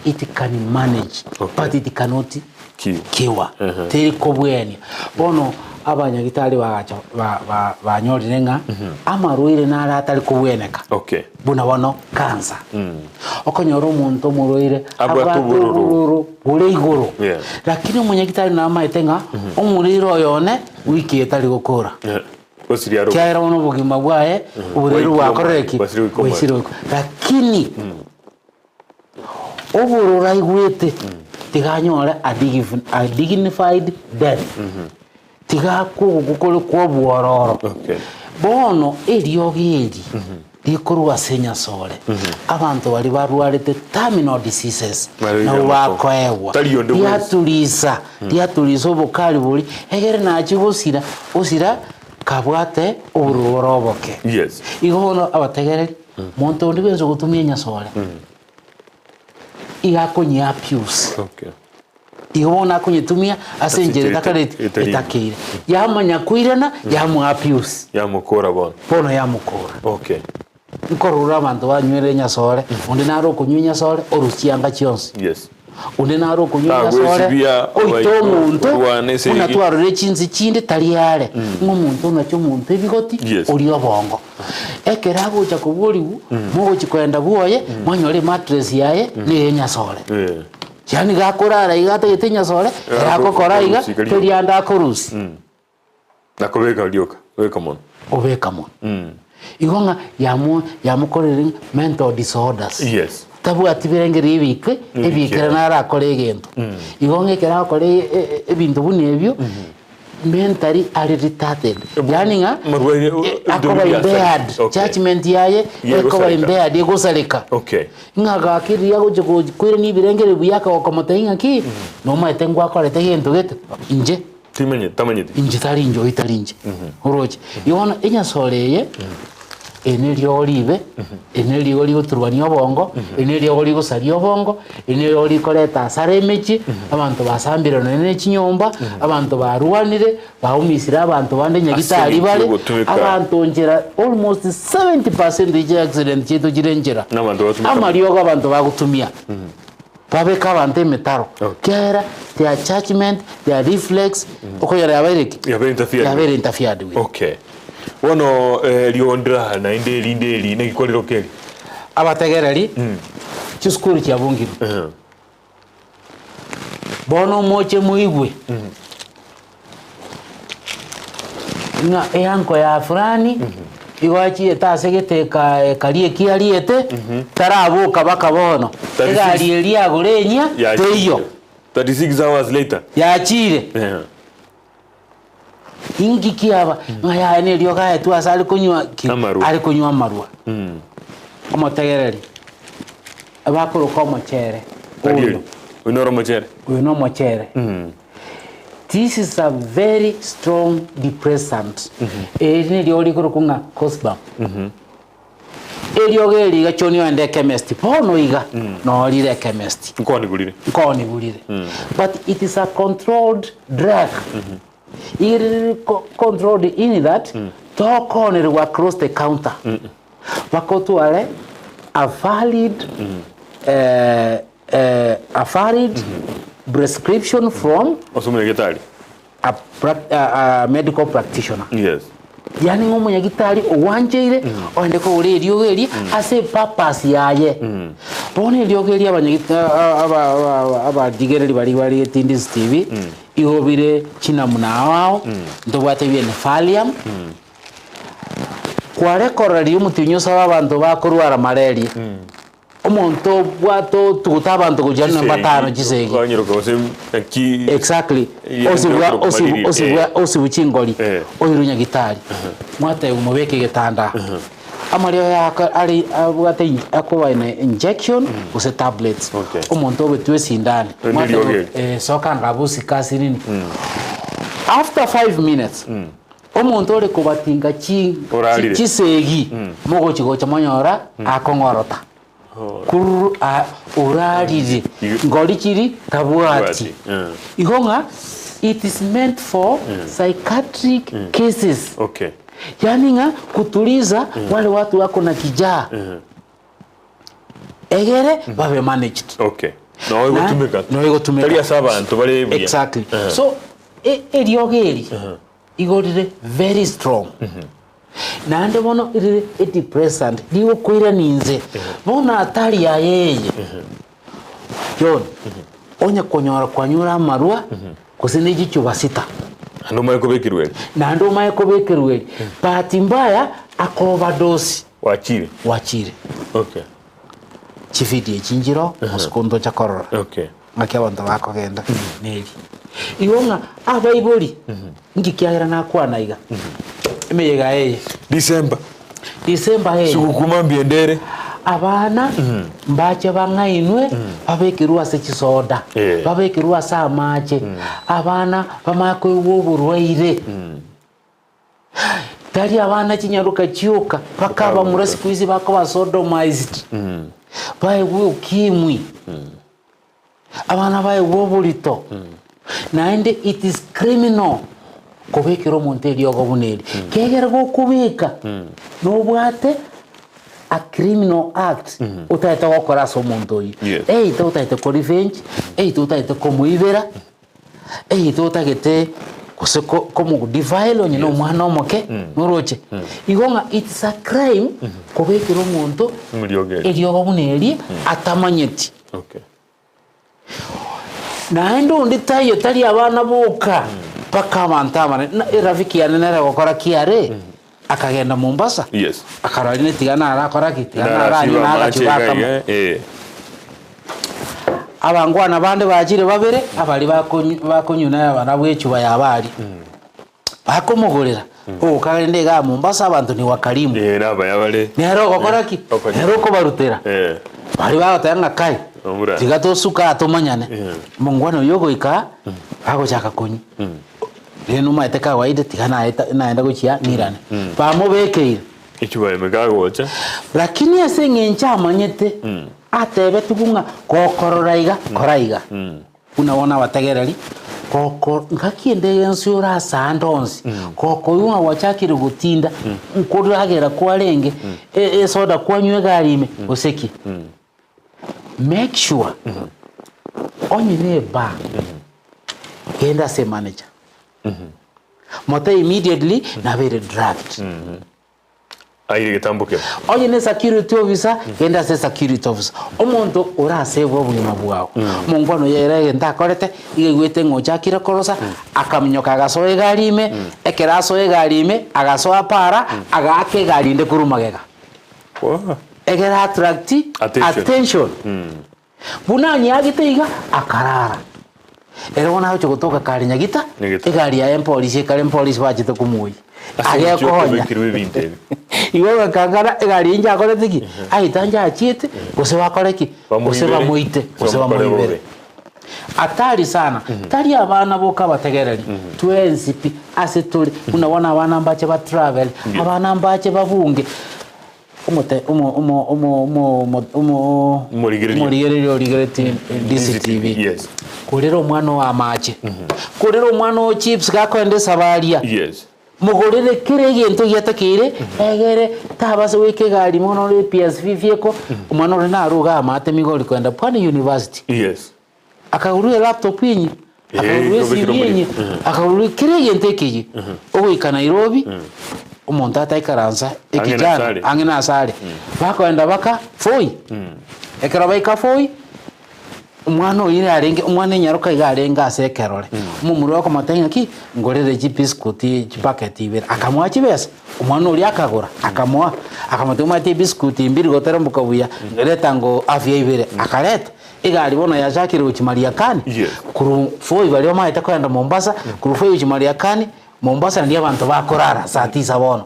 it can manage, Okay. but it cannot Cure. cure. Teri kobwenia. Bono abanyagitari bagacha ba- ba- banyorire ng'a amarwaire nare atari kobweneka. Okay. Buna bono cancer. Okonyora omonto omorwaire Abwate abwate obororo. obororo bore igoro. Yeah. Lakini omonyagitari namaete ng'a omorwaire oyo one wiki eye tari gokora. Yeah. Gosiria aro. Kiagera bono obogima bwaye oborwaire Bwaikire bwakorire ki? bwasire goika omweri. Bwaisire goika. Lakini obororo aigwete tiga anyore a digif- a dignified death. Tiga akwe ogokwa kore kw'obwororo. Okay. Bono eriogi eri rikorwa ase Nyasore, abanto baria barwarete terminal diseases Barwaire nabo amako. bakoegwa. Tari onde bwensi. Riaturisa, riaturisa obokari boria, egere nachie gosira, osira kabwate obororo bore oboke. Yes. Igo bono abategereri, monto onde bwensi ogotumia Nyasore, iga akonyia abuse. Okay. Igo bono akonyetumia ase Ase enchera enchera etakareti etari- etakeire. Yamanya koirana, yamoa abuse. Yamokora bono. Bono yamokora. Okay. Nkorora abanto banywere enyasore, onde nare okonywa enyasore, orusia chianga chionsi. Yes. Onde nare okonywa enyasore, Tagwesibia, oite obaito, omonto, orwane esegi. buna twarorire chinse chinde tari are, ng'a omonto onache omonto ebigoti, Yes. oria obongo. Ekero agocha koborigwa, mogochi koenda bwoye, mwanyora emattress yaye, neye enyasore. Eh. Yaani gakorara iga atagete nyasore, ere agokora iga, Akorusia rioka. teri ande akorusia. Nakobeka rioka, obeka mono. Obeka mono. Igo ng'a yamo yamokorire ng'a mental disorders. Yes. Tabwati birengererio ebike, ebikere narakore egento. Igo ng'a ekero agokora e- e- ebinto buna ebio, mentally are retarded. Yaani ng'a Marwaire, eh, akoba ebinto impaired, Okay. judgment yaye Ye ekoba egosareka. impaired, egosareka. Okay. Ng'a gaki riria agochia koirania ebirengererio buya akagokomotebia ng'aki, nomaete ngwakorete egento gete, inche Timanyeti, tamanyeti. inche tari inche oyio tari inche, oroche. Igo bono enyasore eye, eri na eriogo ribe, eri na eriogo rigoturwania obongo, eri na eriogo rigosaria obongo, eri na eriogo rikoreta hasara emechie, abanto basambire nonye na echinyomba, abanto barwanire, Baumisire abanto bande nyagitari Ase bare, ogotumeka. abanto nchera almost 70% ye accident chiaito chire nchera. Nabanto batumeka Amariogo abanto bagotumia. Babeka abanto emetaro. Okay. Kiagera their judgment, their reflex, okonyora yabaire ki? Yabeire interfered with. Yabeire interfered with. Okay. Bono eh, riondra naende erinde eri negikorero keri. Abategereri, Chisukuru chiabungirwe. Bono moche moigwe ng'a eanko ya fulani igo achiete ase gete eka ekaria eki ariete, taraboka mpaka bono, 36 egari eria agora enyia teiyo, 36 hours later. yachire. Yeah. Inki kiaba? Ng'a yaya na eriogo aetwe ase are konywa ki? Amarwa. Are konywa amarwa. Omotegereri, abakoroka omochere Tari oyo. oyo. Oyo noro omochere. Oyo na omochere. This is a very strong depressant. Eri neriogo rikorokwa ng'a Cosbam. Eriogo eri iga choni oende echemist, bono iga noo rire echemist. Nkonigurire. Nkonigurire. But it is a controlled drug. Iga rire controlled in that, tokonerwa across the counter. Mpaka otware a valid a valid prescription from Ase omonyagetari. a prac- a, a medical practitioner. Yes. Yaani ng'a omonyagitari ogwancheire oende kogora eriogo eria ase epurpose yaye. Bono eriogo eria abanyagit- a- aba- aba- abarigereri baria bare Tindisi TV, igo bire chinamuna ao ao, ntobwate biene Valium, Kware korora riria omotienyi osaba abanto bakorwara malaria, omonto obwate otuguta abanto gochia namba Chisegi, tano chisegi. Okanyeroka gose naki Exactly. Ye- Osibwa ye- osibwa malaria, osibwa eh. osibwa chingori Eh. oirwe nyagitari mwatebwa mobeke egetanda amariogo yako ari abwate in- akoba in injection gose tablets Okay. omonto obetwe esindani Erinde Mwatebwa, riogo eri. eh, soka ngabusi kasinini after 5 minutes Omonto ore kobatinga Orarire. chisegi mogochi gocha monyora akong'orota kururu a- orarire Igo- ngori chiri tabwati Tabwati, mm. igo ng'a it is meant for psychiatric cases Okay. yaani ng'a kutuliza wale watu wako na kijaa egere babe managed Okay. Noo egotumeka. Na- noo egotumeka. Tari ase abanto bare buya. Exactly. So e- eriogo eri igo rire very strong. Naende bono rire edepressant rigokoirania inse. Bono hatari yaye eye. John, onye konyora kwanyure amarwa gose ne chichuba sita. Naende omanye kobekerwa eri. Naende omanye kobekerwa eri. Bahati mbaya ako overdose. Gwachire. Gwachire. Okay. Chividio echi nchiro mosiko ntocha korora. Okay. Ng'aki abanto bakogenda neri. Igo ng'a abaibori nki kiagera nakwana iga emeyega eye. December. December eye. Suguku mambia ende ere. Abana mbache bang'ainwe babekerwe ase chisoda, Eh. babekerwe ase amache, abana bamanye koigwa oborwaire. Tari abana chinyaroka chioka, mpaka abamura siku hizi bakoba sodomized, baegwe ukimwi, abana baegwe oborito, naende it is criminal kobekera omonto eriogo buna eri. Kiagera gokobeka, nobwate a criminal act otagete gokora ase omonto oyio. Yes. Either otagete ko revenge, either otagete komoibera, Either otagete gose ko- komodefile onye na omwana omoke, noroche? Igo ng'a it's a crime kobekera omonto Eriogo erio. eriogo buna eria atamanyeti. Okay. Naende onde taiyo tari abana boka, mpaka abanto abanene. Na erafiki yane nere gokora ki are, akagenda Mombasa, Yes. akarora rinde tiga narakora ki, tiga Narasiba naranywe amache nagachuba iga akamo. iga, eh. Abangwana bande bachire babere, abaria bakonyu bakonyuna barabwo echuba yabo aria. Bakomogorera, ogoka rende igaa Mombasa abanto ni wakarimu. Eh, nabaya bare. Nere ogokora ki? Okonya. Nere okobarutera. Eh. Baria bagoteba ng'a kai, Omura. tiga tosuke aa tomanyane. Eh. Omongwana oyio ogoika aa, bagochaka konywa. Rende omanyete kawaida tiga naeta naenda gochia ng'irane. Bamobekeire. Echuba ime kagocha. Lakini ase eng'encho amanyete, atebetigwe ng'a gokorora iga, kora iga. Buna bono abategereri, goko ngaki ende yonsi ore ase ande onsi, gokoigwa ng'a gwachakire gotinda, nkoragera kwarenge, e- esoda kwanywa egari ime, gose ki. Make sure, onye na ebar, genda ase emanager, mote immediately nabeire drugged. Aire egetambo kero. Onye ne security officer, genda ase security officer. Omonto orasebwe obogima bwao. Omongwana oyo ere egento akorete, iga aigwete ng'a ochakire korosa, akaminyoka agasoa egari ime, ekero asoa egari ime, agasoa para, agaaka egari ende korwa magega. Egere attract Attention. attention. Buna anyeagete iga, akarara. Ere bono agochia gotoka kare nyagita, Nyagita. egari yaye mpolisi ekare mpolisi bachete komoyia. Ase omochie Agekonya. okobekirwe ebinto ebi. Igo ogakangana egari eyio njakorete ki? Aita njachiete, gose bakore ki? Gose Bamoibere, bamoite, gose bamokore bamoibere. bobe. Atari sana, tari abana boka abategereri, twensi pi ase tore, buna bono abana mbache ba travel, abana mbache babunge. Omote omo omo omo omo omo omo Omorigereria. omorigereria origeretie DCTV. Yes. Korera omwana oo amache, korera omwana oo chips gakoenda esabaria, Yes. mogorere kera egento giatakeire egere tabasa goika egari mono ore PSV vehicle, omwana ore naro iga amate migori koenda Pwani University. Yes. Akagurwa elaptop enyia, Eh, akagurwa ekobekire esimu enyia, omorero. akagurwa kera egento ekeyia. Ogoika Nairobi, omonto ataikaransa Ang'e ekijana nasare. ang'e nasare. Bakoenda baka Voi. Ekero baika Voi, omwana oyio narenge omwana enyaroka iga arenge ase ekerore. Omomura okomotebia ng'aki, ngorere chibiscuit chipaketi ibere. Akamoa chibesa, omwana oria akagora, akamoa, akamotebia omanyete ebiscuit mbiri goteremboka buya, reta ngo afya ibere, akareta. Egari bono yachakire gochia Mariakani, Yes. korwa Voi baria bamaete kogenda Mombasa, korwa Voi gochia Mariakani, Mombasa nario abanto bakorara saa tisa bono.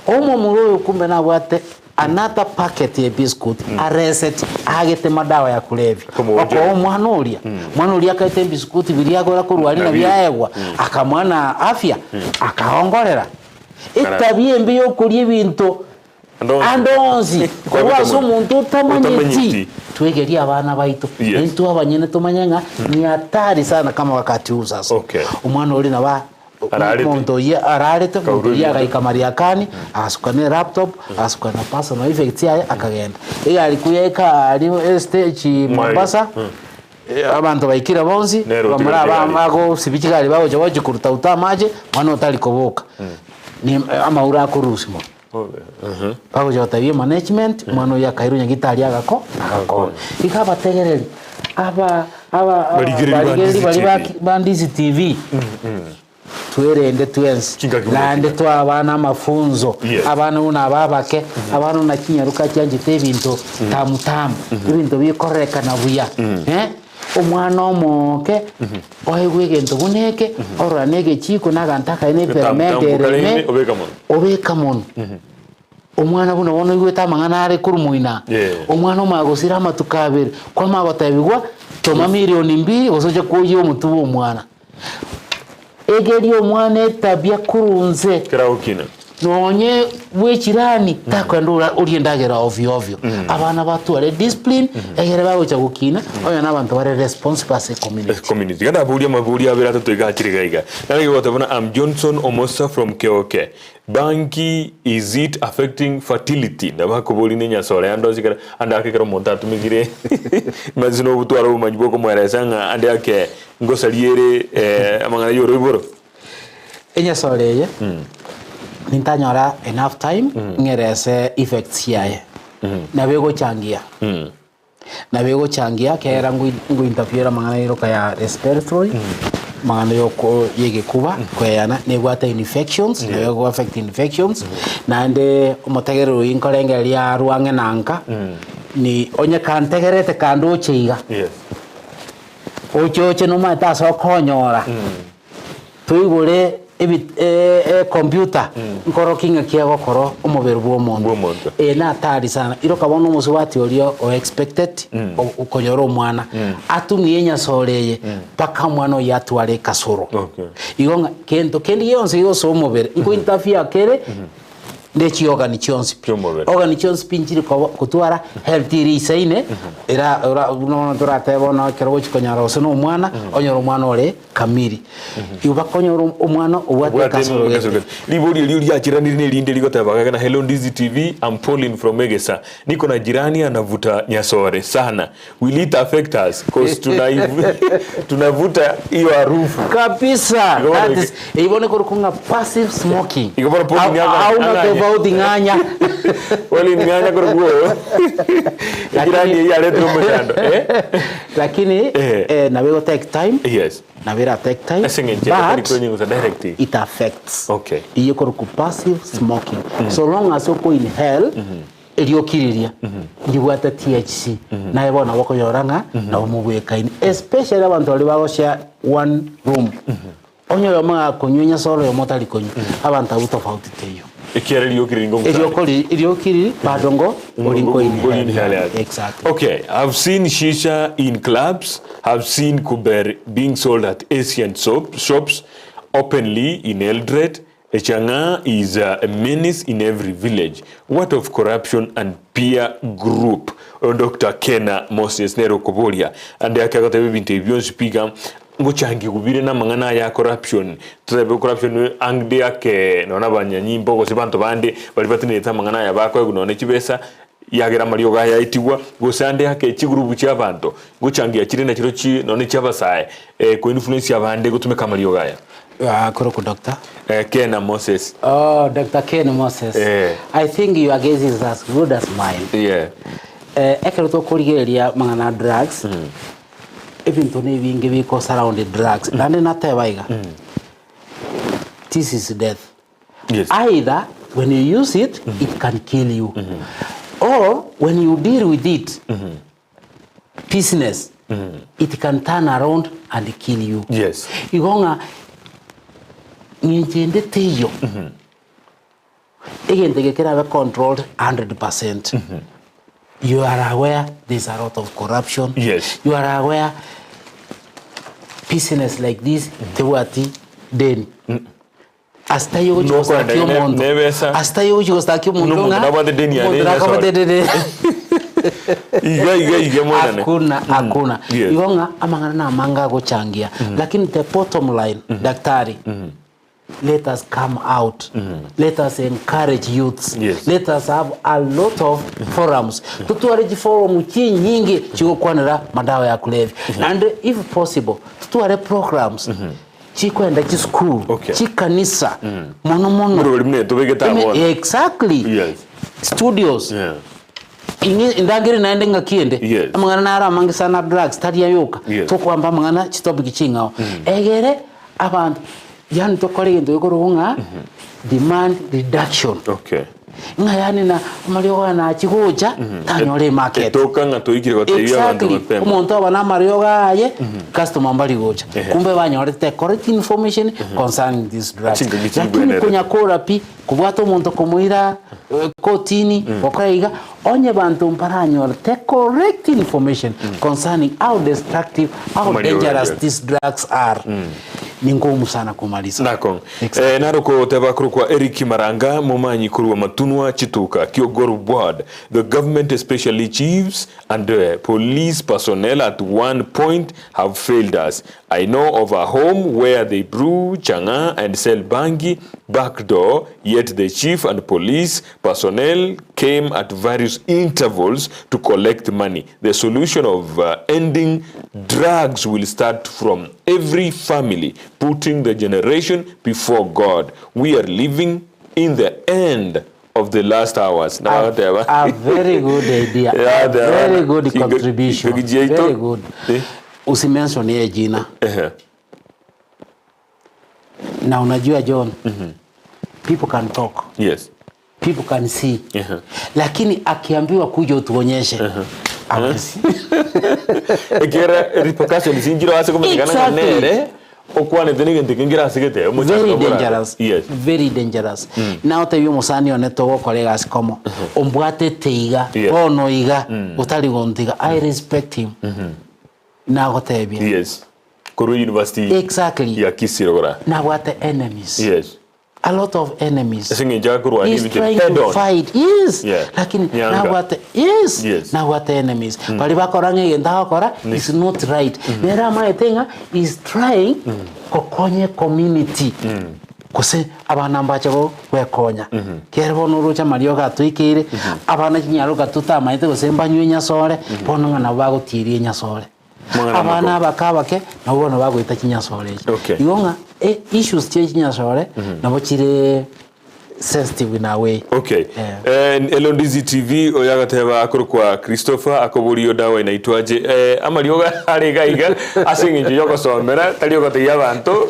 Omomura oyo kumbe nabwate another packet ya biscuit areseti aagete madawa ya kulevya. Akomoonchera. Okoa omwana oria, omwana oria akaeta ebiscuit biria agora korwa aria Nabio. nabio aegwa, akamoa na afya, akaongorera. Etabia embe yokoria ebinto Ande onsi korwa ase omonto otamanyeti, twegerie abana baito, Yes. na intwe abanyene tomanye ng'a ni hatari sana kama wakati huu sasa. Okay. Omwana oria nabo a- Ararete. omonto oyio ararete, omonto Kaurwa oyio ebinto. agaika Mariakani, agasuka na elaptop, agasuka na personal effects yaye, akagenda. Egari kuyaika aria estage Mombasa, abanto baikire bonsi, Nere bamura otigarete egari. bagosibia chigari bagocha gochia korutauta amache, mwana otari koboka. Ni amaura akorusia mono. Bagocha gotebia management, omwana oyio akairwa nyagitari agako agakora. Iga abategereri aba aba Barigereria ba barigereria Ndizi baria ba TV. ba Ndizi TV, twerende twensi, Chingaki buna naende chingaki. twae abana amafunzo, Yes. abana buna aba abake, abana buna chinyaroka chianchete ebinto tamu tamu, ebinto bikorekana buya eh. Omwana omoke oegwe egento buna eke, orora na egechiko na aganto akaye na eperamende ere ime, obeka monwe. Omwana buna bono oigwete amang'ana are korwa moino aa, omwana omanye gosira amatuko abere, kwamanya gotebigwa toma milioni mbiri gose oche koyia omotwe bwa omwana. Egeria omwana etabia korwa nse. Nonye bw'echirani takwenda ora orie endagera ovyo ovyo. Abana batware discipline egere bagocha gokina onye na abanto bare responsible ase ecommunity. Community. Genda aburia amaburi abere atato iga achire iga iga. Nare goteba buna I'm Johnson Omosa from Keoke. Bangi is it affecting fertility? Nabo akobori ne nyasore ande onsi kera ande ake kera omonto atumekire masi na obotware obomanyi bwa okomoeresa ng'a ande ake ngosaria ere eh, amang'ana ya oroiboro. Enyasore eye nintanyora enough time ng'erese effects chiaye nabo egochangia nabo egochangia kera ngoi interfere amang'ana ya ya respiratory amang'ana yoko yegekuba koeyana nebwate infections nabo ego affect infections naende omotegereri oyio nkorengereria arwe ang'e na nka ni onye kantegerete kandoche iga Yes. Oche oche nomanyete ase okonyora, toigore ebi ecomputer nkorokia ng'aki egokora omobere bwa omonto. Bw'omonto. Eye na hatari sana. Iroka bono omosubati oria o expected okonyora omwana, atumie enyasore eye mpaka omwana oyio atware ekasoro. Okay. Igo ng'a kento kende gionsi gegosoa omobere, nko interfere kere. Ne chiorgan chionsi pi. Chi'omobere. Organ chionsi pi nchiri koba kotwara health ere isaine, era ora buna bono toratebe bono ekero ogochi konyora gose na omwana, onyore omwana ore kamiri. Igo bakonyora omwana obwate Obwate ekasoro ekasoro gete. gete. Ribori erio riachiranire na erinde rigoteba gake na Hello Ndizi TV, I'm Pauline from Egesa. Niko na jirani anavuta nyasore sana. Will it affect us? Cause tunavuta hiyo harufu. Kabisa. Igo bono That is, igo bono ekorokwa ng'a passive smoking. Igo bono Pauline Au- anga- auna anganye. Tofauti ng'anya. Pauline ng'anya korokwo oyo. Ejirani eyio yaretire omochando. Eh? Lakini Eh. eh, nabo ego take time. Yes. Nabo era take time. Ase eng'encho ere tari But konyusa direct. it affects. Okay. Eyio ekorokwa passive smoking. So long as oko inhale, Erioki riria ndibwate THC, naye bono nabo okonyora ng'a nabo mobwekaine. Especially abanto baria bagoshare one room, onye oyomo gakonywa enyasore oyomo otari konywa, abanto abwo tofauti teiyo. Ekiagera erioki riri ngogusare. Erioko riri erioki riri bado ngo ori Ngo- nkoinhale. inhale. Exactly. Okay, I've seen shisha in clubs, I've seen kuber being sold at Asian soap, shops openly in Eldoret, Echang'aa is a menace in every village, what of corruption and peer group? Oyo Doctor Kena Moses nere okoboria ande ake agoteba ebinto ebi bionsi pi iga ngochangigwa bire namang'ana aya corruption totebe corruption angde ake nonya abanyanyimbo gose banto bande baria batenerete amang'ana aya bakoegwa nonya chibesa yagera amariogo aya aitigwa gose ande ake chigurubu chia abanto ngochangia chire nachirochi nonya chia abasae ko influence abande gotumeka amariogo aya. Korokwa Doctor? Kena Moses. Oh, Doctor Ken Moses. Eh. I think your guess is as good as mine. Yeah. Eh, ekero tokorigereria mang'ana a drugs, ebinto na ebinge biko surround drugs. Naende nateba iga, this is death. Yes. Either when you use it, it can kill you. Or when you deal with it, business, it can turn around and kill you. Yes. Igo ng'a ng'encho ende teiyo egento eke kerabe controlled 100%. You are aware there's a lot of corruption. Yes. You are aware business like this tebwati deni. Ase taiyo ogochia Nokorenda gostakia ne- omonto. nebesa. Ase taiyo ogochia gostakia omonto Nomonto ng'a nabwate deni yane omonto enyasore. nakabwate deni. Iga iga iga mwenane. Hakuna, hakuna. Yes. Igo ng'a amang'ana na amange agochangia. Lakini the bottom line, daktari, let us come out. Let us encourage youths. Yes. Let us have a lot of forums. Totware chiforum chinyinge chigokwanera madawa ya kulevya. And if possible, totware programs. Chikwenda chisukuru, Okay. chikanisa, mono mono. Murori muna etobegete Ime- abwo bono. Exactly. Yes. Studios. Yeah. Ing'e indagere naende ng'aki ende. Yes. Amang'ana naro amange sana drugs tari ayoka. Yes. Tokoamba amang'ana chitopic ching'ao. Egere abanto yaani tokore egento gekorokwa ng'a demand reduction. Okay. Ng'a yaani na amariogo aya nachia gocha, tanyore emarket. Etoka ng'a toikire gotebia abanto Exactly. mapema. Omonto aba na amariogo aye, customer mbari gocha. Ehe. Kumbe banyorete correct information concerning this drugs. Chingaki Lakini chigwenerete. konyakora pi, kobwata omonto komoira eh, kotini, gokora iga, onye banto mbaranyorete correct information concerning how destructive, how Amariogo dangerous aye. these drugs are, ni ngumu sana kumaliza. Nakong. Exactly. Eh, naro koteba korokwa Eric Maranga momanyi korwa Matunwa Chituka Kiogoro Ward the government especially chiefs and uh, police personnel at one point have failed us I know of a home where they brew chang'aa and sell bangi back door yet the chief and police personnel came at various intervals to collect money the solution of uh, ending drugs will start from every family putting the generation before God we are living in the end of the last hours A, Nabateba. a very good idea. Yeah, a the- very good Ingo- contribution. ingo- Very good. Eh? Usimention yeye jina. Ehe. Na unajua John, people can talk. Yes. People can see. Ehe. Lakini akiambiwa kuja utuonyeshe. Hawezi. Ekiagera repercussions inchire ase komenyekana ng'a Exactly. nere okwanete na egento kengere ase gete omochando Very oborare. dangerous. Yes. Very dangerous. Na otebie omosani one togokora egasi komo. Ombwatete iga, Yes. bono iga, otari gontiga. I respect him. Nagotebia. Yes. Korwa university Exactly. ya Kisii rogora. Nabwate enemies. Yes. A lot of enemies. Ase eng'encho akorwania He's ebinto trying head to on. fight. Yes. Yeah. Lakini Nyanga. nabwate yes. Yes. Nabwate enemies. Bari bakora ng'a egento agokora is not right. Nere amaete ng'a is trying gokonya ecommunity. Gose abana mbache go gwekonya. Kere bono oroche amariogo atoikeire, abana chinyaroka totamaete gose mbanywe enyasore, bono ng'a nabo bagotieria enyasore. Mang'ana Abana amako. abake abake nabo bono bagoita chinyasore echi. Okay. Igo ng'a e issues chie chinyasore nabo chire. sensitive in a way. Okay. Eh. Eh, Elondizi TV oyo agateba akorokwa Christopher akoboria dawa inaitwaje eh, amariogo are iga iga ase eng'encho yogosomera tari ogotegia abanto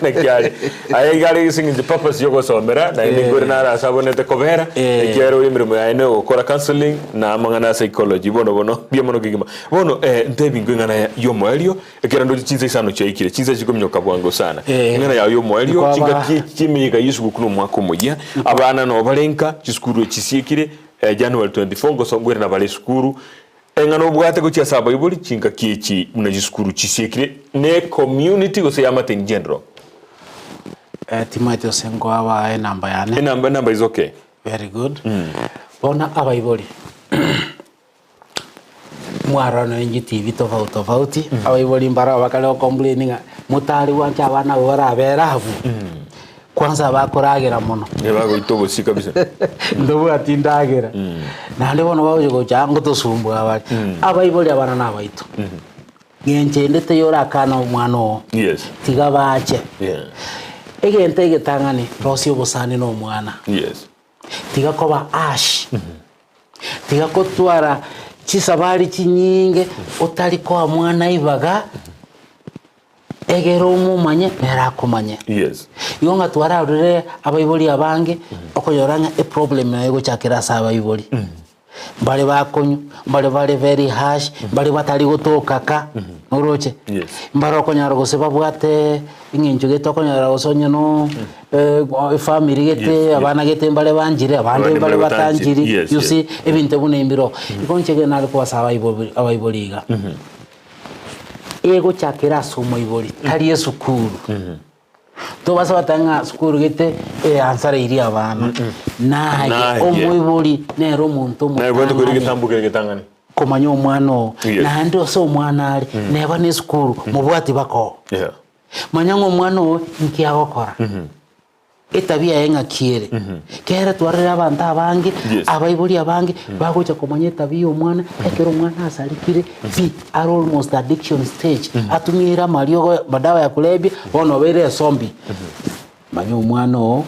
naki are aya iga are ase eng'encho purpose yogosomera naende Eh. nkore naro ase abonete kobera Eh. ekiagera oyo emeremo yaye na ogokora counseling na amang'ana a psychology bono bono mbuya mono kegima bono eh, ntebi nkwe eng'ana ya omoerio Ekero ndoche chinsa isano chiaikire, chinsa chikominyoka bwango sana. Eh. Eng'ana yao y'omoerio, Nkwaba- chingaki chi'emeyega y'esuguku na omwaka omoyia, abana nabo bare nka, chisukuru echisiekire, eh, January 24 ngoso ngoirana bare esukuru. Eng'ana obwate gochia ase abaibori, chingaki echi buna chisukuru chisiekire, ne community gose eamate in general. Eh, timaeti gose nkoaba enamba yane. Enamba enamba is okay. Very good. Bono abaibori. Mwarora nonya chitibi tofauti tofauti, abaibori mbarabwo bakare gocomplain ng'a motari gwancha abana abwo barabere abwo, kwanza bakoragera mono. Bagoita obosie kabisa. Ntobwati ndagera. Naende bono bagocha gocha aa ngotosumbua bare. Abaibori abana na abaito. Ng'encho ende teiyo orakane omwana oo. Yes. Tiga bache. Yeah. Egento egetang'ani, rosia obosani na omwana. Yes. Tiga koba harsh, tiga kotwara chisabari chinyinge otari koa mwana ibaga egere omomanye nere akomanye. Yes. Igo ng'a twararorire abaibori abange okonyora ng'a eproblem naye egochakera ase abaibori. Mbare bakonywa, mbare bare very harsh, mbare batari gotoka ka, oroche? Yes. Mbare okonyora gose babwate eng'encho gete okonyora gose onye no efamiri gete, Yes, yes. abana gete mbare banchire, abande Abande mbare mbare batanchiri. batanchiri, Yes, you yes. see, ebinto buna embiro. Igo inche ekero nare kobasaba abaibori abaibori iga, egochakera ase omoibori, tari esukuru. Tobasa goteba ng'a sukuru gete eansareirie abana. Naye Naye. omoibori nere omonto Naye obwenerete koira omotang'ani egetambo kere getang'ani. komanya omwana oo. Yes. Naende ase omwana are, neba na esukuru, mobwati baka oo. Yeah. Manya ng'a omwana oo inki agokora. Etabia yaye ng'aki ere. Kere twarorire abanto abange, Yes. abaibori abange, bagocha komanya etabia ya omwana, ekero omwana asarekire pi, are almost addiction stage, atumiire amariogo madawa ya kulevya, bono obeire esombi. Manya omwana oo,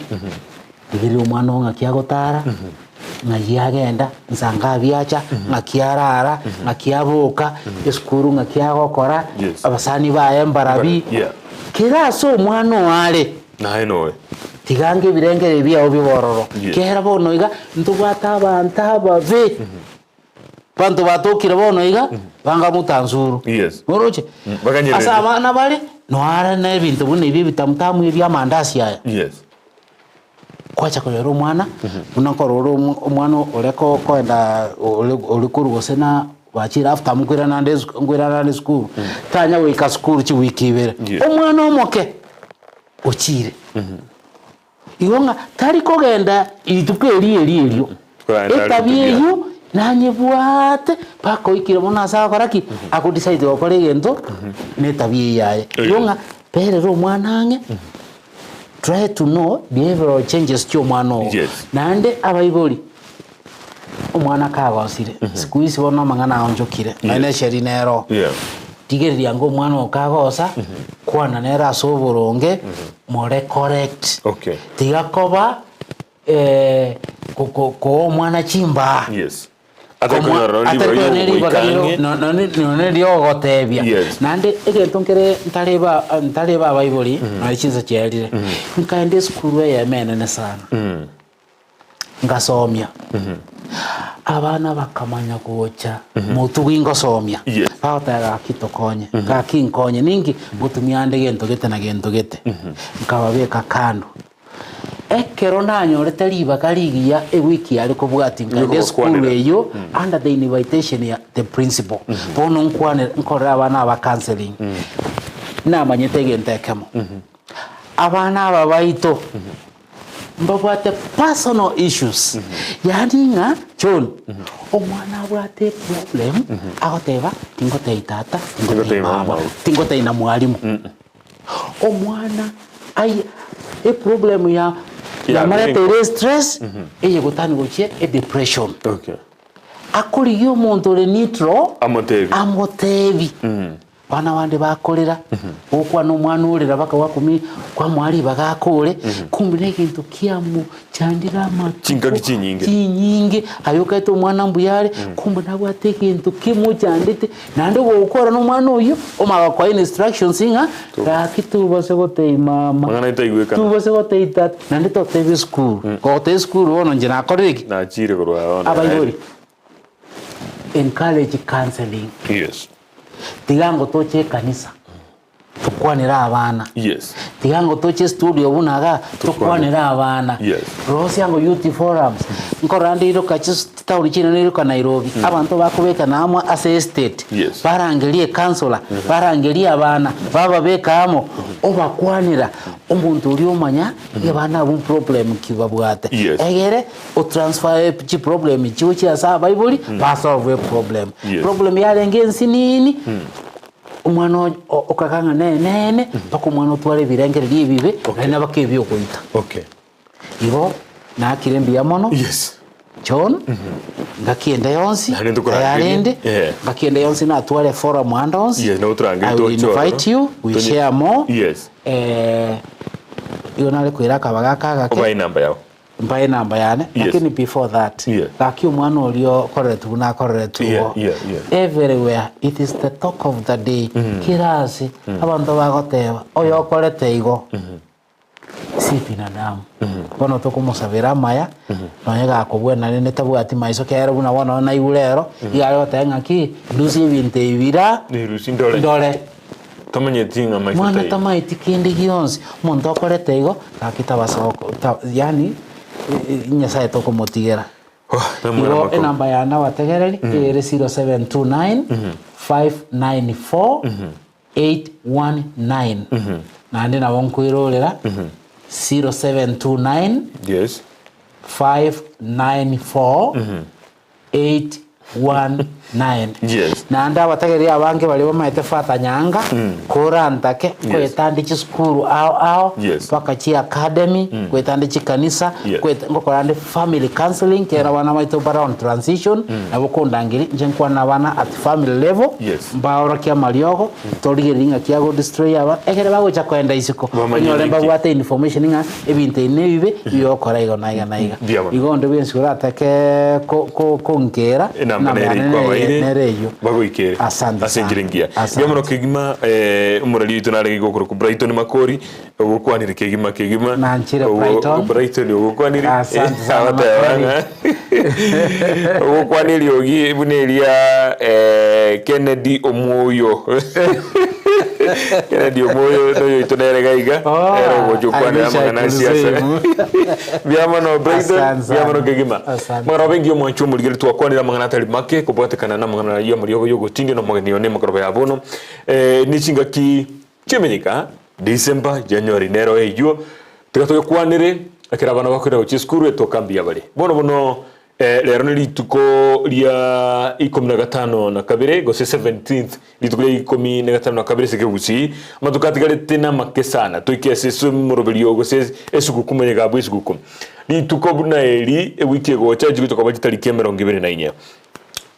rigereria omwana oo ng'aki agotara, ng'ai agenda, nsa ngabi acha, ng'aki arara, ng'aki aboka, esukuru ng'aki agokora, Yes. abasani baye mbarabi. Yeah. Kera ase omwana oo are. Naye noe. Tiga ange ebirengererio biao bibe ororo. Yes. Kera bono iga ntobwate abanto ababe. Abanto batokire bono iga banga motansuru. Yes. Oroche? Bakanyerete. Ase abana bare noare na ebinto buna ebi ebitamutamu ebi amandasi aya. Yes. Kwacha konyora omwana buna nkorora ore omwana ore ko koenda ore ore korwa gose na bachire after nkoirana ande nkoirana ande esukuru, tanya goika sukuru chiwiki ibere. Yes. Omwana omoke. Ochiire. Igo ng'a tari kogenda rituko eri eri erio. Kogenda Etabia rituko eyio nanyebwate mpaka oikire bono ase agokora ki? Agodecide gokora egento na etabia eyio yaye. Igo ng'a berera omwana ang'e, try to know behavioral changes chia omwana oo. Yes. Naende abaibori, omwana kagosire, siku hizi bono amang'ana aonchokire, nonya na esheria nero. Yeah. Rigereria ango omwana oo kagosa, kwana nere ase oboronge, more correct. Okay. Tiga koba eh, ko- ko- koa omwana chimbaa. Yes. Atari konyora Atari ribaga konyora riogoika ribaga riro- ang'e. no- no- nonye riogotebia. Yes. Naende egento nkere ntareba ntareba abaibori, nonye chinsa chiarire, nkaenda esukuru eyemo enene sana. Ngasomia, abana bakamanya gocha motugi ngosomia, Yes. bagoteba gaki tokonye, gaki nkonye, ninki? Ngotumia ande gento gete na gento gete, nkababeka kando. Ekero nanyorete ribaga rigiya ewiki yare kobwatia nkaenda esukuru Yokobakwanera. eyio under the invitation ya the principal, bono nkwane nkorere abana aba counselling, namanyete egento ekemo, abana aba baito. Mbabwate personal issues yaani ng'a John omwana abwate eproblem agoteba tingotebia tata tingotebia Tingotebia mama mama. tingotebia na mwalimu omwana ai eproblem ya Ya yamareteire estress eye gotani gochia edepression Okay. akorigia omonto ore neutral Amotebi. amotebi. Abana bande bakorera, gokwana omwana orera baka gwakumia, kwamoa ribaga akore, kumbe na egento kiamochandire amatuko Chingaki chinyinge. chinyinge, aye okaete omwana mbuya are, kumbe nabwate egento kimochandete, naende ogokora na omwana oyio, omanye gokoa instructions ng'a gaki tobase gotebia mama, Mang'ana aye taigwekana. tobase gotebia tata, naende totebia esukuru, gogotebia esukuru bono inche nakorire ki? Nachire korwa bono. Abaibori, encourage counseling. Yes. Tiga ngotoche ekanisa tokwanere abana. Yes. Tiga ngotoche estudio buna igaa tokwanere abana. Yes. Rosia ngo youth forums nkorora nde iroka chitown chinene iroka Nairobi abanto bakobekana amo ase estate Yes. barangerie ecouncillor barangerie abana bababeka amo obakwanera omonto oria omanya abana abwo problem ki babwate Yes. egere Otransfer chiproblem echi gochia ase abaibori basolve eproblem. Yes. Problem yarenge ensinini, omwana o- o- okaga ng'a nene mpaka omwana otware ebirengererio ebibe, naende nabo ake ebiogoita. Okay. Igo, nakire mbuya mono, Yes. John, ngaki ende yonsi, Naende ntokorangerie. ayarende, Yeah. ngaki ende yonsi natware forum ande onsi, Yes, nabo torangerie I will toche ororo. invite you, we Tonye- share more. Yes. Eh, igo nare koira akabaga aka agake. Obae enamba yao. Mbae enamba yane, Yes. lakini before that, Yeah. gaki omwana oria okoreretwe buna akoreretwe Yeah, igo. yeah, yeah. Everywhere, it is the talk of the day, kera ase, abanto bagoteba, oyo okorete igo, si binadamu. Bono tokomosabera amaya, nonye gakobwena rende tabwati maiso kere buna bono naigure ero, iga are goteba ng'aki, ndusie ebinto ebi bira, Nirusie ndore. ndore. Tamanyeti ng'a maiso Mwana taiyo. tamaeti kende gionsi, omonto okorete igo, gaki tabasa goko ta yaani Nyasaye tokomotigera. Oh, namwana Igo makong'u. enamba yane abategereri ere 0729 594 819 naende nabo nkoirorera 0729 Yes. 594 819. Yes. Naende abategereri abange baria bamaete Father Nyanga, korantake, nkoetande chisukuru ao ao, Yes. mpaka chi academy, nkoetande chikanisa, Yes. nkoeta ngokora nde family counseling, kera abana baito bare on transition, nabo kondangeria, inche nkwane na abana at family level, Yes. mbaorokie amariogo, torigereria ng'aki agodestroy aba, ekere bagocha koenda isiko, Bamanye onyore ninki. mbabwate information ng'a ebinto ebi nebibe, bigokora igo na iga na iga. Mbuya mono. Igo onde bwensi oratake ko- ko- konkera, Enamba enamba nere yane ikwa nere abaire nere eyio. bagoikere Asante ase enchera sana. engiya. Asante. Mbuya mono kegima eh, omorari oito narenge gokorokwa Brighton Makori ogokwanire kegima kegima. Nanchire Ogo- Brighton. Brighton ogokwanire Asante sana, agoteba Makori. ng'a ogokwana eriogi buna eria eh, Kennedy Omoyo Kennedy Omoyo noyo oito nere gaiga Oh, ere ogocha I okwanera wish I amang'ana could a siasa. see him. Mbuya mono Brighton, Asante mbuya sana. mono kegima. Asante. Magoroba engiya omwanchi omorigeri twakwanire amang'ana atari make kobwatekana namang'ana ayio amariogo yogotindia na omogeni one magoroba ya bono eh, ne chingaki chimenyeka December, January nero eyio tiga togekwanere ekero abana bakoira gochia esukuru etoka mbuya bare. Bono bono eh, rero ne rituko ria ikomi na gatano na kabere gose 17th rituko ria ikomi na gatano na kabere ase ekegusii amatuko atigarete namake sana toike ase ase omoroberio gose esuguku moyega bwa esuguku. Rituko buna eri ewiki egocha chigocha koba chitariki emerongo ebere na inye.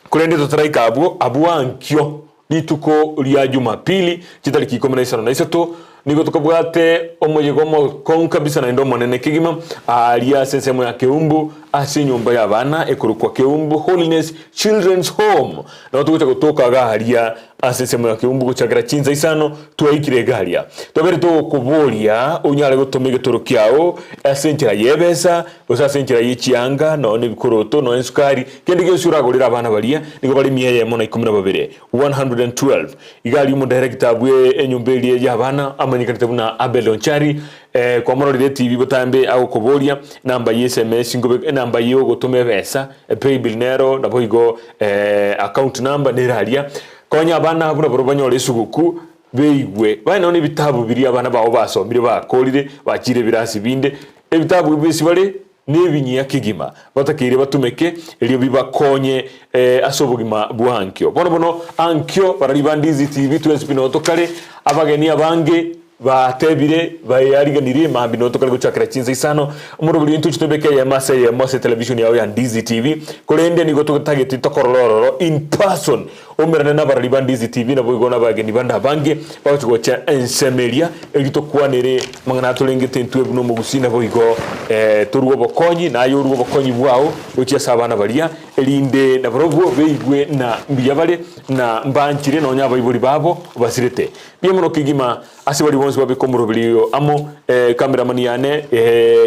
Korende totaraika abwo abwo ankio Rituko ria Jumapili, chitariki ikomi na isano na isato, nigo tokobwate omoyega omokong'u kabisa naende omonene kegima aaria ase ensemo ya Keumbu ase enyomba y'abana ekorokwa Keumbu Holiness Children's Home. Nabo togocha gotoka iga aria ase ensemo ya Keumbu gochakera chinsa isano twaikire iga aria. Tobere togokoboria onyare gotoma egetoro kiao ase enchera y'ebesa gose ase enchera ye chianga nonya na ebikoroto nonya esukari Kende gionsi oragorere abana baria nigo bare emia eyemo na ikomi na babere, 112. Iga aria omodaerekita bwe enyomba eria y'abana amanyekanete buna Abel Onchari, eh, kwamororire etibi botambe agokoboria enamba ye sms ngobe enamba y'ogotoma ebesa, epaybill nero naboigo eh, account number nere aria. Konya abana abwo nabarobwo banyore esuguku beigwe. Baye nonye ebitabu biria abana bao basomire bakorire bachire ebirasi binde, ebitabu ebio bare nebinyia kegima batakeire batumeke erio bibakonye ase obogima bwa ankio. Bono bono ankio barari ba Ndizi TV twensi pi notokare abageni abange batebire baeariganirie mambia notokare gochakera chinsa isano omorobori oito chitobeke eyemo ase eyemo ase television yao ya Ndizi TV korende nigo totagete tokorora ororo in person. Oumerane nabarari ba Ndizi TV naboigo nabageni bande abange bagochi gocha ensemo eria erio tokwanere amang'ana atorengete intwe buna omogusii naboigo torue obokonyi naye orue obokonyi bwao gochia ase abana baria erinde nabarobwo beigwe na mbuya bare na mbanchire nonya abaibori babo basirete. Mbuya mono kegima Ase baria bonsi babeka omoroberi oyo amo, cameraman yane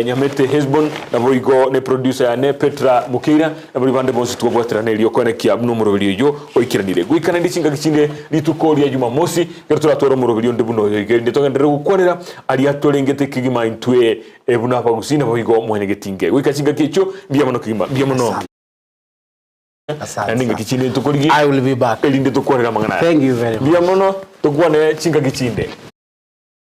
Nyamete Hesbon, naboigo ne producer yane Petra Mokeira, na baria bande bonsi twabwaterana erio koenekia buna omoroberi oyio oikeranire. Goika naende chingaki chinde rituko ria Jumamosi, ekero toratware omoroberi onde buna oyo iga, erinde togenderere gokwanera aria torengete kegima intwe buna abagusii, naboigo mwanyagetinge. Goika chingaki echio, mbuya mono kegima, mbuya mono. Asante Naende sana. ngaki chinde ntokorigi I will be back. erinde tokwanere amang'ana aya. Thank you very Mbuya much. mono tokwane chingaki chinde.